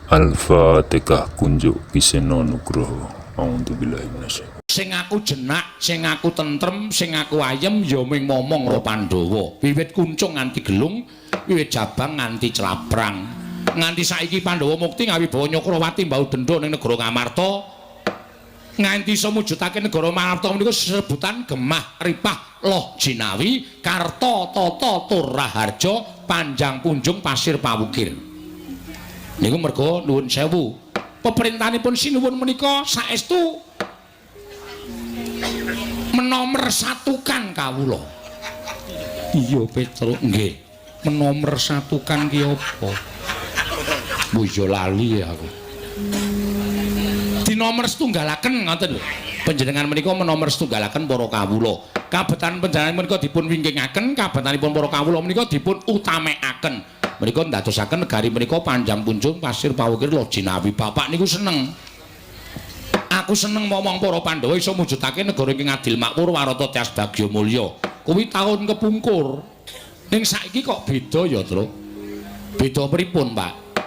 Al-Fatihah kunjuk Kiseno Nugroho. A'udzubillahi minasyaitonir. Sing aku jenak, sing aku tentrem, sing aku ayem ya ming momong karo Pandhawa. Wiwit kuncung nganti gelung, wiwit jabang nganti claprang. Nganti saiki Pandhawa mukti ngawibawa Nyakrawati mbau dendha ning negara Ngamarta. Nganti iso mujudake negara Ngamarta menika sesebutan Gemah Ripah Loh Jinawi, Karta Tata Tur Raharja, Panjang Punjung Pasir Pawukir. Niku merga nuwun sewu. Peperintahanipun sinuwun menika saestu menomersatukan kawula. Iya, Petruk, nggih. Menomersatukan ki apa? Iya lali aku. Dinomer setunggalaken ngoten lho. Panjenengan menika menomer setunggalaken para kawula. Kabetan panjenengan menika dipun wingkingaken, kabetanipun para kawula menika dipun utamekaken. Menika ndadosaken negari menika panjang punjung pasir pawukir Loh Jinawi. Bapak niku seneng. Aku seneng momong para Pandhawa iso mujudake negara ingkang adil makmur warata tias bagya mulya. Kuwi taun kepungkur. Ning saiki kok beda ya, Truk? Beda pripun, Pak?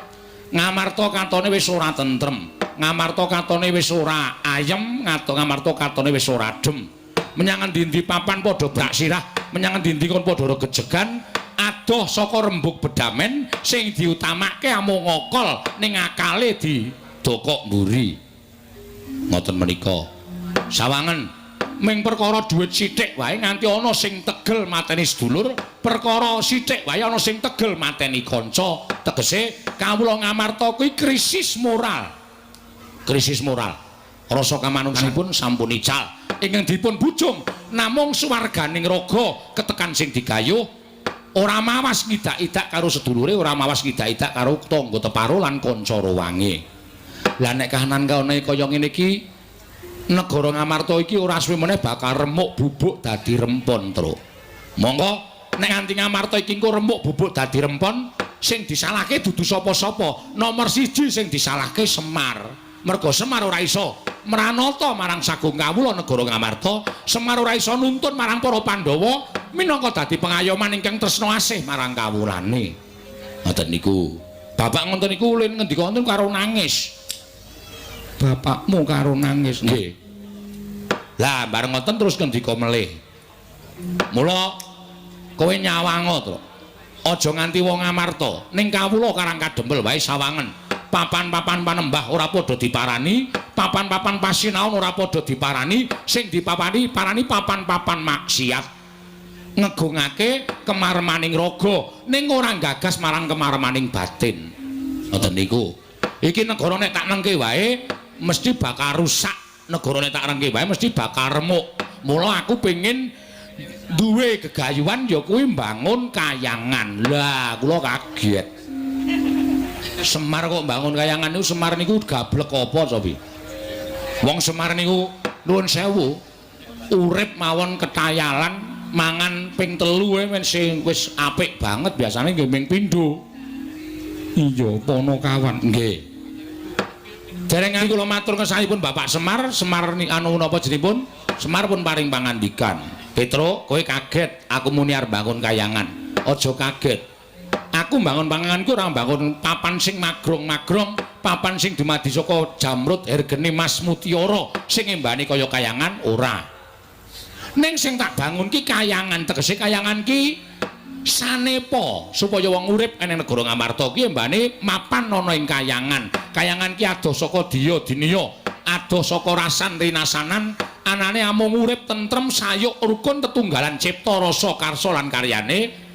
Ngamarta katone wis ora tentrem. Ngamarta katone wis ora ayem, ngamarta katone wis ora adem. Menyang endi-endi papan padha brak sirah, menyang endi-endi kon padha regejegan, adoh saka rembug bedamen sing diutamake amung ngokol ning akale didokok mburi. Ngoten menika. Sawangen ming perkara dhuwit sithik wae nganti ana sing tegel mateni sedulur, perkara sithik wae ana sing tegel mateni kanca. Tegese kawula Ngamarta kuwi krisis moral. Krisis moral. Rasa kamanungsanipun sampun ical. Ingkang dipun bujung namung suwarganing raga ketekan sing digayuh, ora mawas ngidak-idak karo sedulure, ora mawas ngidak-idak karo tangga teparo lan kanca ruwange. Lah nek kahanan kaone kaya ngene iki, negara Ngamarta iki ora suwe meneh bakal remuk bubuk dadi rempon, Truk. Monggo nek nganti Ngamarta iki engko remuk bubuk dadi rempon, sing disalahke dudu sapa-sapa. Nomor siji sing disalahke Semar. Merga Semar ora iso mranata marang sagung kawula negara Ngamarta, Semar ora iso nuntun marang para Pandhawa minangka dadi pengayoman ingkang tresna asih marang kawulane. Ngoten niku. Bapak ngoten niku ulin ngendika wonten karo nangis. Bapakmu karo nangis, nggih. Lah bareng ngoten terus ngendika melih. Mula kowe nyawango, Truk. Aja nganti wong Ngamarta ning kawula Karang Kadempel wae sawangen. Papan-papan panembah ora padha diparani, papan-papan pasinaon ora padha diparani, sing dipapani parani papan-papan maksiat. Ngegungake kemaremaning raga ning ora gagas marang kemaremaning batin. Ngoten niku. Iki negara nek tak nengke wae mesti bakal rusak. Negara nek tak rengke wae mesti bakal remuk. Mula aku pengin duwe gegayuhan ya kuwi mbangun kayangan. Lah kula kaget. Semar kok mbangun kayangan niku, Semar niku gablek apa cobi? Wong Semar niku nuwun sewu urip mawon ketayalan, mangan ping 3 men sing wis apik banget biasane nggih ming pindho. Iya, Ponokawan. Nggih. Dereng kula matur kesanipun Bapak Semar, Semar ni anu napa jenipun? Semar pun paring pangandikan. Petruk, kowe kaget aku muni arep bangun kayangan. Aja kaget. Aku mbangun panganganku ora mbangun papan sing magrong-magrong, papan sing dumadi saka jamrut hergene Mas Mutiara sing embane kaya kayangan ora. Ning sing tak bangun ki kayangan, tegese kayangan ki sanepa supaya wong urip ing negara Ngamarta ki embane mapan ana ing kayangan. Kayangan ki adoh saka diya diniya, adoh saka rasan rinasanan, anane amung urip tentrem sayuk rukun tetunggalan cipta rasa karsa lan karyane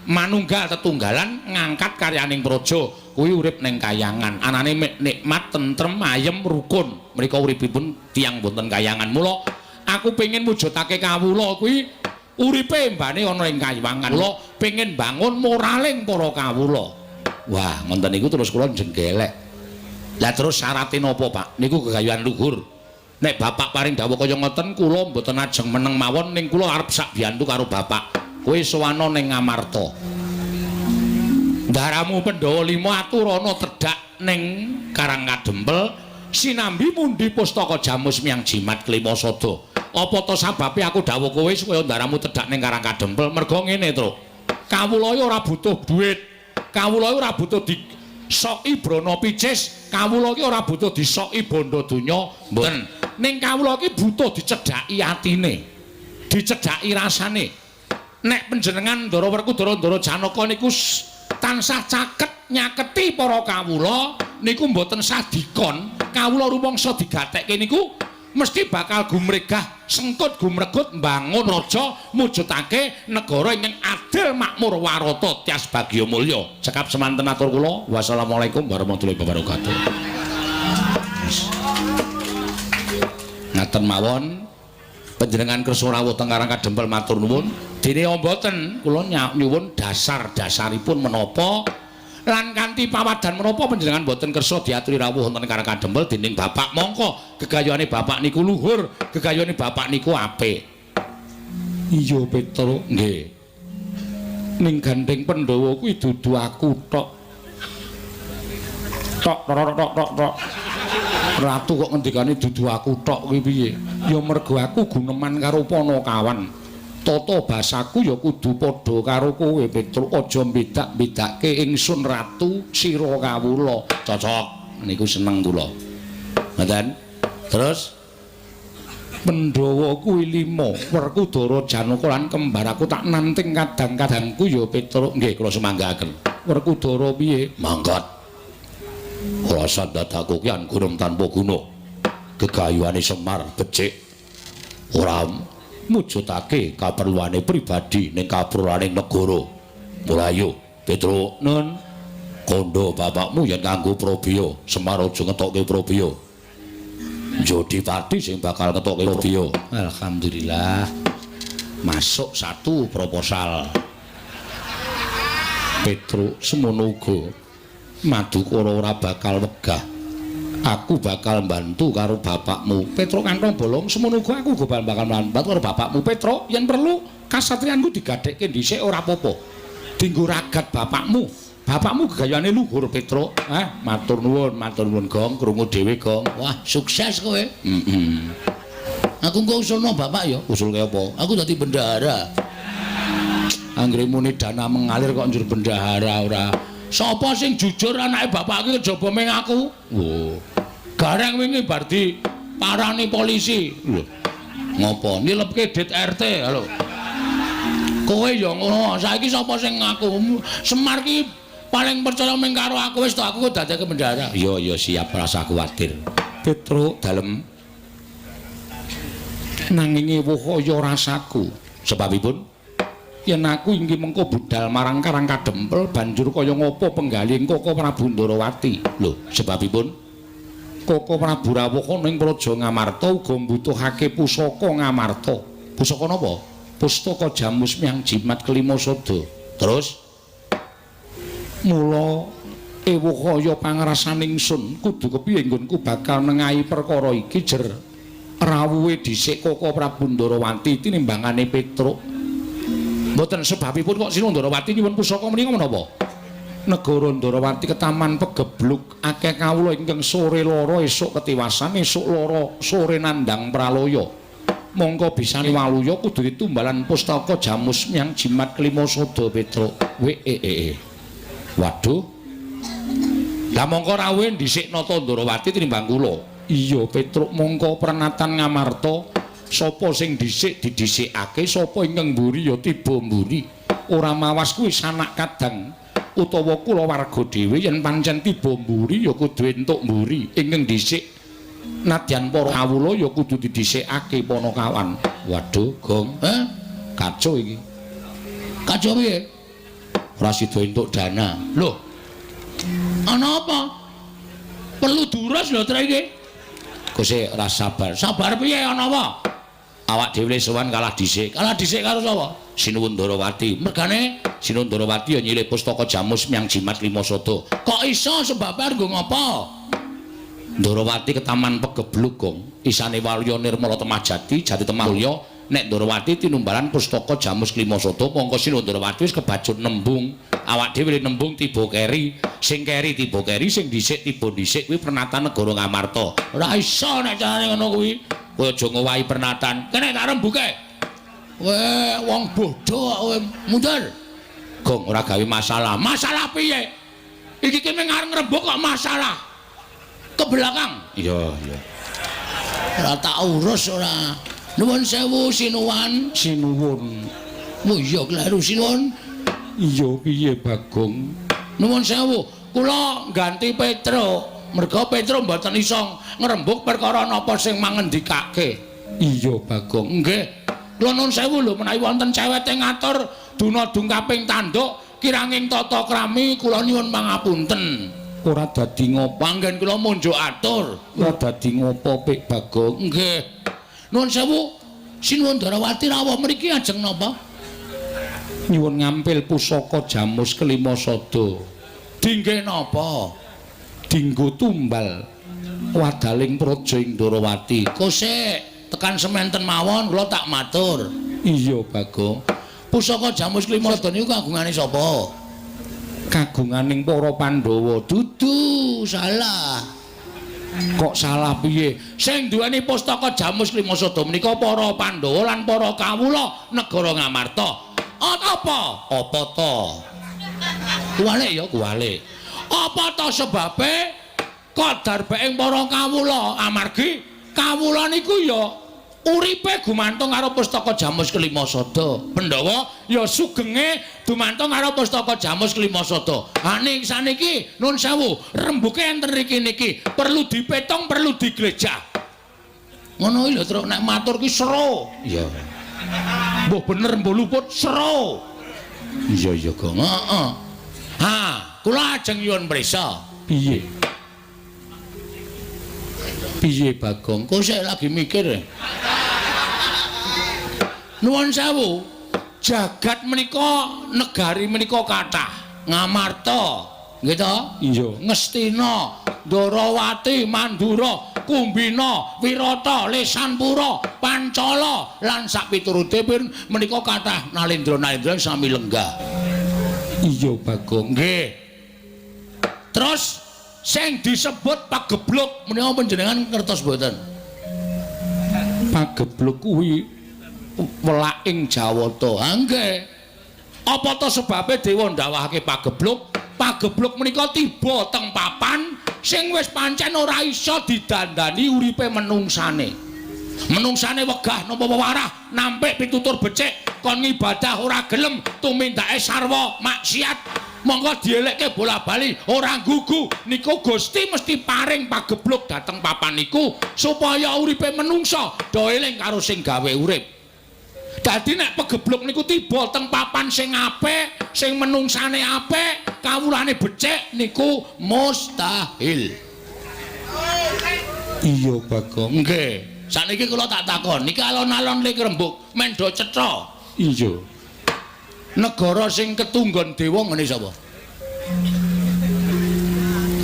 manunggal tetunggalan ngangkat karyaning praja. Kuwi urip ning kayangan, anane nikmat tentrem ayem rukun. Mriko uripipun tiyang wonten kayangan. Mula aku pengin mujudake kawula kuwi uripe embane ana ing kayangan. Mula pengin bangun moraling para kawula. Wah, ngoten niku terus kula jenggelek. Lah terus syarate napa, Pak? Niku gegayuhan luhur. Nek bapak paring dawuh kaya ngoten kula mboten ajeng meneng mawon, ning kula arep sak biyantu karo bapak. Kowe sowana ning Ngamarta. Ndaramu Pandhawa 5 aturana tedhak ning Karang Kadempel sinambi mundi pustaka jamus miyang jimat klima sada. Apa to sababe aku dawuh kowe supaya ndaramu tedhak ning Karang Kadempel? Merga ngene, Truk. Kawula ora butuh duit. Kawula ora butuh di Soki brana picis, kawula iki ora butuh disoki bondo donya, mboten. Ning kawula iki butuh dicedhaki atine. Dicedhaki rasane. Nek panjenengan Ndara Werkudara Ndara Janaka niku tansah caket nyaketi para kawula niku mboten sah dikon, kawula rumangsa digatekke niku mesti bakal gumregah sengkut gumregut mbangun raja mujudake negara ingkang adil makmur warata tias bagya mulya. Cekap semanten atur kula. Wassalamualaikum warahmatullahi wabarakatuh. Ngaten mawon panjenengan kersa rawuh teng Karang Kadempel matur nuwun. Dene mboten kula nyuwun dasar-dasaripun menapa lan kanthi pawadan menapa panjenengan mboten kersa diaturi rawuh wonten Karang Kadempel dening bapak mongko gegayuhane bapak niku luhur, gegayuhane bapak niku apik. Iya Petruk, nggih. Ning gandeng Pandhawa kuwi dudu aku tok. Tok tok tok tok tok. Ratu kok ngendikane dudu aku tok kuwi piye? Ya mergo aku guneman karo Panakawan. Tata basaku ya kudu padha karo kowe Petruk, aja mbedak-bedake ingsun ratu sira kawula. Cocok. Niku seneng kula. Ngoten. Terus Pandhawa kuwi 5, Werkudara Janaka lan kembar aku tak nanting kadang-kadangku ya Petruk. Nggih kula sumanggaaken. Werkudara piye? Mangkat. Rasa dadaku ki anggunem tanpa guna. Gegayuhane Semar becik. Ora mujudake kaperluane pribadi ning kaperluane negara. Mulayo, Petruk, nun kandha bapakmu yen kanggo probaya, Semar aja ngetokke probaya. Jodipati sing bakal ngetokke probaya. Alhamdulillah. Masuk satu proposal. Petruk semono uga. Madukara ora bakal wegah. Aku bakal mbantu karo bapakmu. Petruk kantong bolong semono uga aku uga bakal mbantu karo bapakmu. Petruk, yen perlu kasatriyanku digadhekke dhisik ora apa-apa. Dinggo ragat bapakmu. Bapakmu gegayane luhur Petruk. Ah, matur nuwun Gong, krungu dhewe Gong. Wah, sukses kowe. Heeh. Aku engko usulno bapak ya. Usulke apa? Aku dadi bendahara. Anggere muni dana mengalir kok njur bendahara ora. Sapa sing jujur anake bapak iki kejaba ming aku? Wo. Gareng wingi bar diparani polisi. Lho. Ngopo? Nilepke dit RT. Halo. Kowe ya ngono. Saiki sapa sing ngaku? Semar ki paling percaya ming karo aku wis to, aku kok dadeke bendahara. Iya iya siap, rasa kuwatir. Petruk dalem nanging ewuh kaya rasaku. Sebabipun yen aku inggih mengko budal marang Karang Kadempel banjur kaya ngopo penggalih Koko Prabu Ndarawati. Lho, sebabipun Koko Prabu rawuh ana ing Praja Ngamarta uga mbutuhake pusaka Ngamarta. Pusaka napa? Pustaka Jamus Miang Jimat Kelima Sada. Terus mula ewuh kaya pangrasaning ingsun kudu kepiye nggonku bakal nengahi perkara iki jer rawuhe dhisik Koko Prabu Ndarawati tinimbangane Petruk. Mboten sebabipun kok Sinun Ndarawati nyuwun pusaka menika menapa? Negara Ndarawati ketaman pegebluk akeh kawula ingkang sore lara esuk ketiwasan esuk lara sore nandhang pralaya. Mongko bisane waluya kudu ditumbalan pustaka Jamus Miang Jimat Kelima Sada Petruk. Wee. Waduh. Lah mongko rawuhe dhisik Nata Ndarawati tinimbang kula. Iya Petruk, mongko prenatan Ngamarta sapa sing dhisik didhisikake, sapa ingkang mburi ya tiba mburi. Ora mawas kuwi sanak kadang utawa kulawarga dhewe yen pancen tiba mburi ya kudu entuk mburi. Ingkang dhisik nadyan para kawula ya kudu didhisikake Panakawan. Waduh, Gong. Heh? Kacau iki. Kacau piye? Ora sida entuk dana. Lho. Ana apa? Perlu durus lho tre iki. Kose ora sabar. Sabar piye ana apa? Awak dhewe sowan kalah dhisik. Kalah dhisik karo sapa? Sinuwun Ndarawati. Mergane Sinuwun Ndarawati ya nyilih pustaka Jamus Miang Jimat Lima Sada. Kok iso sebabe nggo ngopo? Ndarawati ketaman pegebluk, Gong. Isane Waluya Nirmala Temah Jati, Jati Temah Mulya. Nek Ndarawati tinumbalan pustaka Jamus Lima Sada, mongko Sinuwun Ndarawati wis kebacut nembung. Awak dhewe nembung tiba keri, sing keri tiba keri, sing dhisik tiba dhisik kuwi pernatan negara Ngamarta. Ora iso nek carane ngono kuwi. Kowe aja ngowahi pernatan. Kene tak rembuke. Kowe wong bodho kok kowe mundur. Gong ora gawe masalah. Masalah piye? Iki ki mung arep ngrembug kok masalah. Ke belakang. Iya, iya. Ora tak urus ora. Nuwun sewu sinuwan. Sinuwun. Oh iya kleru sinuwun. Iya piye Bagong? Nuwun sewu, kula ganti Petro. Merga Petro mboten iso ngrembug perkara napa sing mangendikake. Iya Bagong. Nggih. Kula nuwun sewu lho menawi wonten cewete ngatur duna dungkaping tanduk kiranging tata krami kula nyuwun pangapunten. Ora dadi ngopo, Panggen kula munjuk atur. Ora dadi ngopo Pik Bagong. Nggih. Nuwun sewu, Sinuwun Darawati rawuh mriki ajeng napa? Nyuwun ngampil pusaka Jamus Kelima Sada. Dingge napa? Dinggo tumbal wadaling praja ing Ndarawati. Kosek tekan sementen mawon kula tak matur. Iya Bagong. Pusaka Jamus Kelima Sada niku kagungane sapa? Kagunganing para Pandhawa. Dudu, salah. Kok salah piye? Sing duweni pustaka Jamus Kelima Sada menika para Pandhawa lan para kawula negara Ngamarta. Apa? Apa to? Kuwalik ya, kuwalik. Apa to sebabe kok darbeking para kawula? Amargi kawula niku ya uripe gumantung karo pustaka Jamus Kelima Sada. Pandhawa ya sugenge dumantung karo pustaka Jamus Kelima Sada. Ha ning saniki nun sewu, rembuke enten riki niki perlu dipetung, perlu diglejah. Ngono iki lho, Truk, nek matur ki sero. Iya. Mbuh bener mbuh luput sero. Iya iya, Gong. Heeh. Ha, kula ajeng nyuwun prisa. Piye? Piye Bagong? Kok sik lagi mikir. Nuwun sewu, jagat menika negari menika kathah. Ngamarta, nggih to? Iya. Ngastina, Ndarawati, Mandura, Kumbina, Wirata, Lesanpura, Pancala lan sakpiturute menika kathah nalendra-nalendra sami lenggah. Iya Bagong. Nggih. Terus sing disebut pagebluk menika panjenengan ngertos mboten? Pagebluk kuwi welaking Jawata. Ha nggih. Apa to sebabe dewa ndawahake pagebluk? Pagebluk menika tiba teng papan sing wis pancen ora iso didandani uripe menungsane. Menungsane wegah nampa wewarah, nampik pitutur becik, kon ngibadah ora gelem, tumindake sarwa maksiat. Monggo dielekke bola-bali ora gugu. Niku Gusti mesti paring pagebluk dhateng papan niku supaya uripe menungsa do eling karo sing gawe urip. Dadi nek pegebluk niku tiba teng papan sing apik, sing menungsane apik, kawulane becik niku mustahil. Iya Bagong. Nggih. Sakniki kula tak takon, niki alon-alon lik rembug mendo cetha. Iya. Negara sing ketunggon dewa ngene sapa?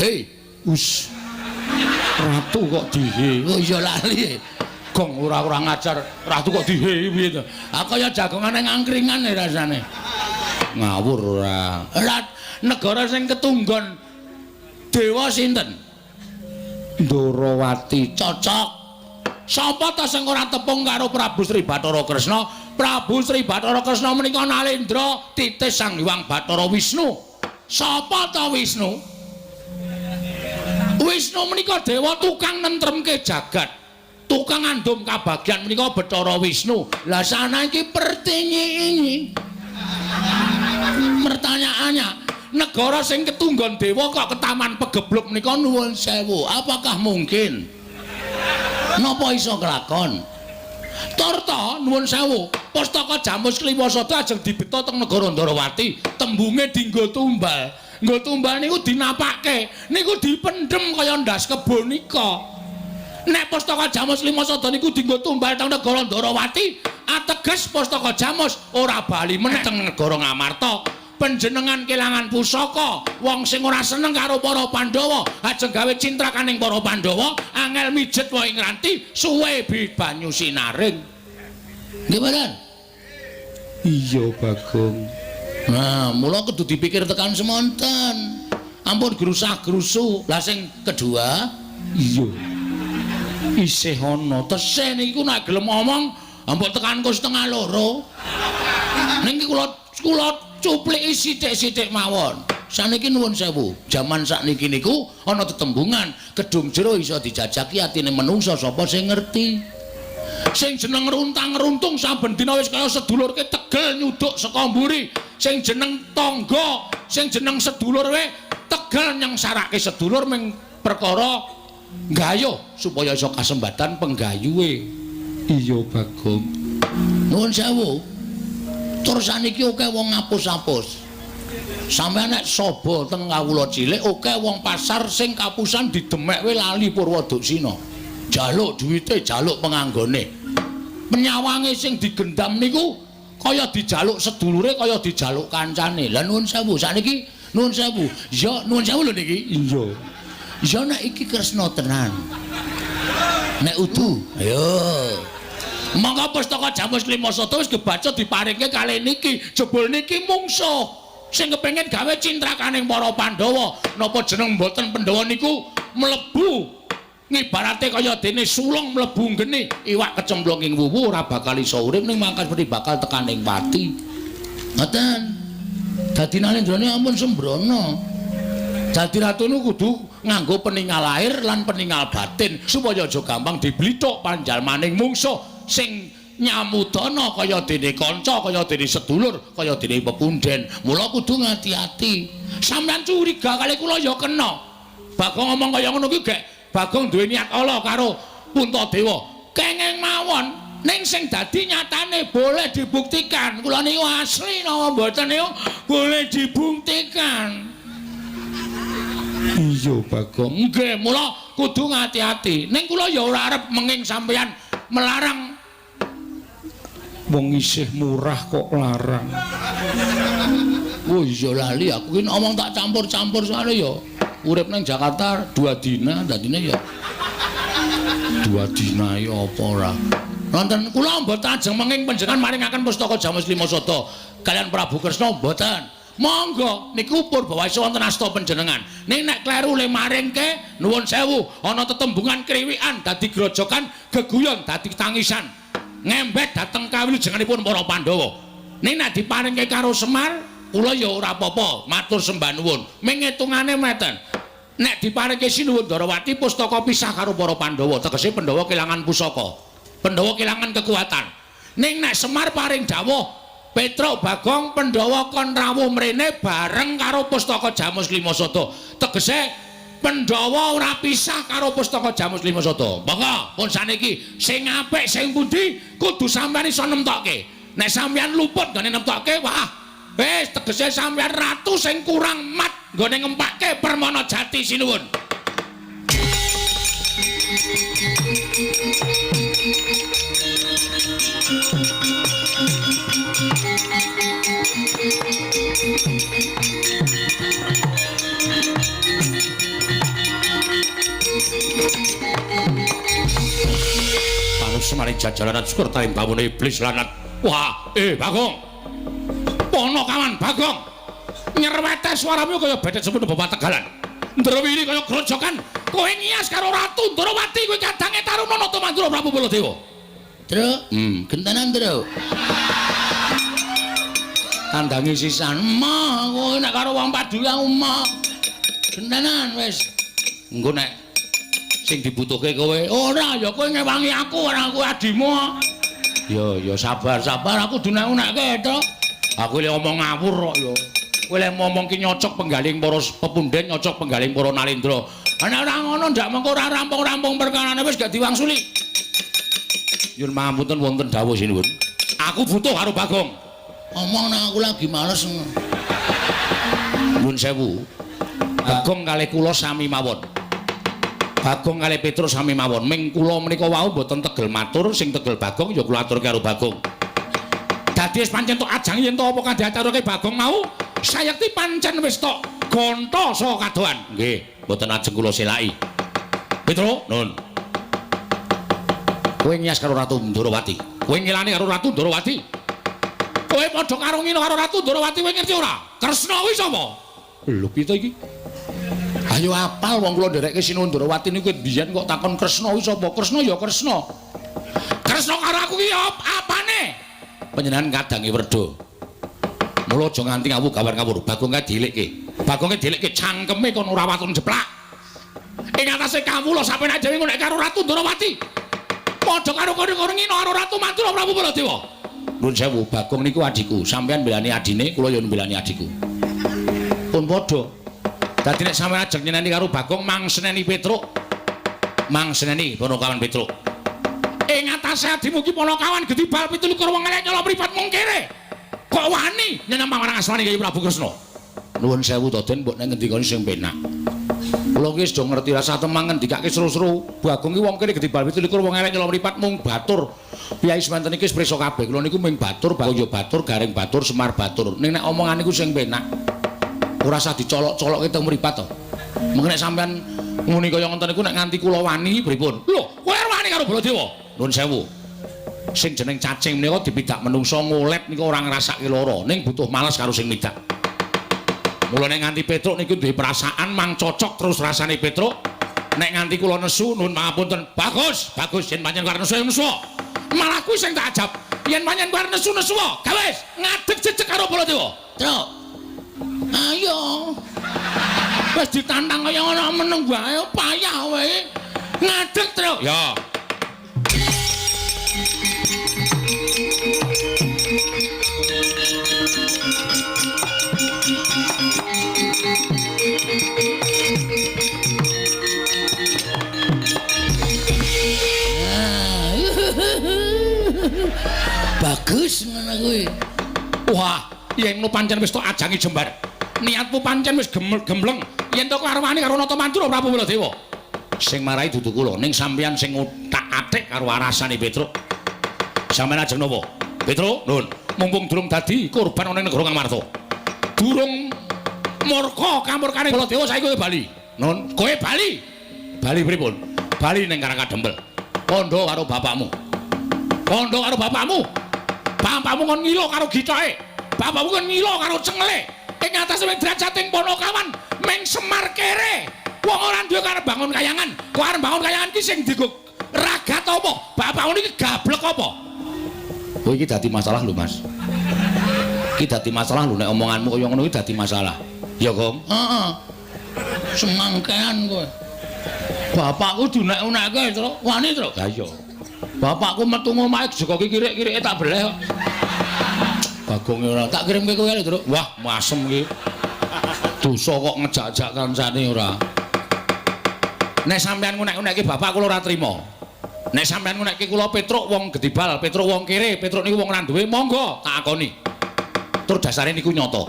Hei, us. Ratu kok dihe. Oh iya lali. Gong ora-ora ngajar, ratu kok dihe piye to? Ah kaya jagongane ngangkringan rasane. Ngawur ora. Ora negara sing ketunggon dewa sinten? Ndarawati. Cocok. Sapa ta sing ora tepung karo Prabu Sri Bathara Kresna? Prabu Sri Bathara Kresna menika nalendra titis Sang Hyang Bathara Wisnu. Sapa ta Wisnu? Wisnu menika dewa tukang nentremke jagat. Tukang ngandum kabagyan menika Bathara Wisnu. Lah sana iki pertinyi. Pertanyaannya, negara sing ketunggon dewa kok ketaman pegebluk menika nuwun sewu. Apakah mungkin? Napa iso kelakon? Torta nuwun sewu, pustaka Jamus Kelima Sada ajeng dibeta teng negara Ndarawati, tembunge dinggo tumbal. Nggo tumbal niku dinapake, niku dipendhem kaya ndas kebo nika. Nek pustaka Jamus Kelima Sada niku dinggo tumbal teng negara Ndarawati, ateges pustaka Jamus ora bali meneh teng negara Ngamarta. Panjenengan kelangan pusaka, wong sing ora seneng karo para Pandhawa, ajeng gawe cintrakaning para Pandhawa, angel mijet wae ngranti, suwe banyu sinaring. Nggih mboten? Iya Bagong. Nah, mula kudu dipikir tekan semonten. Ampun grusah-grusu. Lah sing kedua, iya. Isih ana tesih niku nek gelem omong, ampun tekan ku 1:30. Niki kula cupliki sithik-sithik mawon. Saniki nuwun sewu, jaman sakniki niku ana tetembungan, kedung jero iso dijajaki atine menungsa sapa sing ngerti. Sing jeneng runtang-runtung saben dina wis kaya sedulurke tegel nyuduk saka mburi. Sing jeneng tangga, sing jeneng sedulur we tegel nyengsarake sedulur ming perkara nggayuh supaya iso kasembatan penggayuhe. Iya, Bagong. Nuwun sewu. Tur saniki akeh wong ngapus-apus. Sampeyan nek saba teng kawula cilik akeh wong pasar sing kapusan didemek we lali Purwoduksina. Jaluk duwite, jaluk penganggone. Penyawange sing digendam niku kaya dijaluk sedulure, kaya dijaluk kancane. Lah nuwun sewu, sakniki nuwun sewu. Ya nuwun sewu lho niki. Iya. Ya nek iki Kresna tenan. Nek udu, ayo. Monggo pustaka Jamus Lima Sata wis kebaca diparingke kalih niki. Jebul niki mungsuh sing kepengin gawe cintrakaning para Pandhawa. Napa jeneng mboten Pandhawa niku mlebu ngibarate kaya dene sulung mlebu nggene iwak kecemplung ing wuwu ora bakal iso urip ning mangkas mesti bakal tekaning pati. Ngoten. Dadi Nalendrane ampun sembrono. Dadi ratu niku kudu nganggo peningal lahir lan peningal batin supaya aja gampang diblithuk panjalmaning mungsuh sing nyamudana kaya dene kanca, kaya dene sedulur, kaya dene pepunden. Mula kudu ngati-ati. Sampeyan curiga kali kula ya kena. Bagong ngomong kaya ngono kuwi gek Bagong duwe niat ala karo Puntadewa. Kenging mawon ning sing dadi nyatane boleh dibuktikan. Kula niku asli napa mboten niku boleh dibuktikan. Iya, Bagong. Nggih, mula kudu ngati-ati. Ning kula ya ora arep menging sampeyan melarang. Wong isih murah kok larang. Oh iya lali aku ki ngomong tak campur-campur soalnya ya. Urip nang Jakarta 2 dina, dadine ya 2 dina ya apa ora. Wonten kula mboten ajeng menging panjenengan maringaken pustaka Jamus Lima Sata kalian Prabu Kresna mboten. Monggo niku purbawaisa wonten asta panjenengan. Ning nek kleru le maringke nuwun sewu ana tetembungan kriwikan dadi grojokan geguyon dadi tangisan. Ngembet dhateng kawilujenganipun para Pandhawa. Ning nek diparingke karo Semar kula ya ora apa-apa, matur sembah nuwun. Ming ngitungane meten. Nek diparingke Sinuwun Ndarawati pustaka pisah karo para Pandhawa, tegese Pandhawa kelangan pusaka. Pandhawa kelangan kekuatan. Ning nek Semar paring dawuh Petruk Bagong Pandhawa kon rawuh mrene bareng karo pustaka Jamus Lima Sata. Tegese Pandhawa ora pisah karo pustaka Jamus Lima Sata. Monggo pun saniki sing apik sing pundi kudu sampeyan iso nemtokke. Nek sampeyan luput nggone nemtokke, wah wis tegese sampeyan ratu sing kurang mat nggone ngempake Permana Jati sinuwun. Panus maring jajalanan syukur taring bawone iblis lanat. Wah, Bagong. Pono kawan Bagong. Nyerwete suaramu kaya bedet semono bapak Tegalan. Ndrewiri kaya grojokan. Kowe ngias karo Ratu Ndarawati kowe kadange Taruna Nata Mandura Prabu Baladewa. Truk, gentenan truk. Tandangi sisan. Mah, kowe nek karo wong padu aku mah. Gentenan wis. Engko nek sing dibutuhke kowe, ora ya kowe ngewangi aku ora aku adimu. Ya ya sabar-sabar aku dunek-unekke to. Aku lek ngomong ngawur kok ya. Kowe lek ngomong ki nyocok penggaling para pepunden, nyocok penggaling para Nalendra. Nek ora ngono ndak mengko ora rampung-rampung perkarane wis gak diwangsuli. Nyuwun pangapunten wonten dawuh sinuwun. Aku butuh karo Bagong. Omong nek aku lagi males. Nyuwun sewu. Bagong kalih kula sami mawon. Bagong kalih Petruk sami mawon. Ming kula menika wau mboten tegel matur, sing tegel Bagong ya kula aturke karo Bagong. Dadi wis pancen tok ajang yen to apa kang diaturke Bagong mau, sayekti pancen wis tok gonta saka kadohan. Nggih, mboten ajeng kula selaki. Petruk, nun. Kowe ngias karo Ratu Ndarawati. Kowe ngilani karo Ratu Ndarawati. Kowe padha karo ngino karo Ratu Ndarawati kowe ngerti ora? Kresna kuwi sapa? Lho piye to iki? Ayo apal wong kula nderekke Sinuwun Ndarawati niku biyen kok takon Kresna kuwi sapa? Kresna ya Kresna. Kresna karo aku ki apane? Panjenengan kadange werda. Mula aja nganti ngawur gawar ngawur, Bagong kae dielikke. Bagonge delekke cangkeme kon ora waton jeplak. Ing atase kawula sampeyan dhewe nek karo Ratu Ndorowati. Padha karo kono ngino karo Ratu Madura Prabu Baladewa. Nuwun sewu, Bagong niku adhiku. Sampeyan mbelani adine, kula yo mbelani adhiku. Pun padha. Dadi nek sampeyan ajeng nyeneni karo Bagong mang seneni Petruk. Mang seneni Ponokawan Petruk. Ing atase adimu ki Ponokawan gedibal 27 wong elek nyolong mripat mung kere. Kok wani nyenem marang asmane Kyai Prabu Kresna? Nuwun sewu to Den, mbok nek ngendikane sing penak. Kula ki wis do ngerti rasa temang ngendikake seru-seru. Bagong ki wong kene gedibal 27 wong elek nyolong mripat mung batur. Piyai semanten iki wis prisa kabeh. Kula niku mung batur, Bagong ya batur, Gareng batur, Semar batur. Ning nek omongan niku sing penak. Ora usah dicolok-colokke teng mripat to. Mengko nek sampean muni kaya ngoten niku nek nganti kula wani pripun? Lho, kowe wani karo Baladewa? Nuwun sewu. Sing jeneng cacing menika dipidak menungsa ngolet niku ora ngrasake lara, ning butuh males karo sing midak. Mula nek nganti Petruk niku duwe perasaan mang cocok terus rasane Petruk. Nek nganti kula nesu nuwun pangapunten. Bagus, bagus yen pancen arep nesu nesu. Malah kuwi sing tak ajab. Yen pancen arep nesu nesu, gawe ngadeg jejeg karo Baladewa. Truk. Ayo. Wis ditantang kaya ngono meneng wae payah wae. Ngadeg, Truk. Ya. Bagus ngono kuwi. Wah, yen ngono pancen wis tok ajangi jembar. Niatmu pancen wis gembleng. Yen to karwani karo Nata Mandura Prabu Baladewa. Sing marai dudu kula, ning sampeyan sing otak-atik karo arasane Petruk. Sampeyan ajeng napa? Petruk, nuwun. Mumpung durung dadi korban ana ing negara Ngamarta. Durung murka kamurkane Baladewa saiki kowe bali. Nun, kowe bali. Bali pripun? Bali ning Karang Kadempel. Kandha karo bapakmu. Kandha karo bapakmu. Bapakmu kon ngilo karo githoke. Bapakmu kon ngilo karo cengele. Ing atase wing drajating Ponokawan ming Semar kere. Wong ora duwe karep bangun kayangan. Kok arep bangun kayangan ki sing digo ragat apa? Bapakmu niki gablek apa? Kowe iki dadi masalah lho, Mas. Iki dadi masalah lho nek omonganmu kaya ngono iki dadi masalah. Ya, Gong? Heeh. Semangkean kowe. Bapakku diunek-unekke, Truk. Wani, Truk. Lah iya. Bapakku metu ngomahe jegoki kirik-kirike tak beleh kok. Bagonge ora tak kirimke kowe lho, Truk. Wah, masem iki. Dosa kok ngejak-jak kancane ora. Nek sampean ngunek-unekke bapak kula ora trima. Nek sampean ngunekke kula Petruk wong gedibal, Petruk wong kere, Petruk niku wong ora duwe, monggo tak akoni. Tur dasare niku nyata.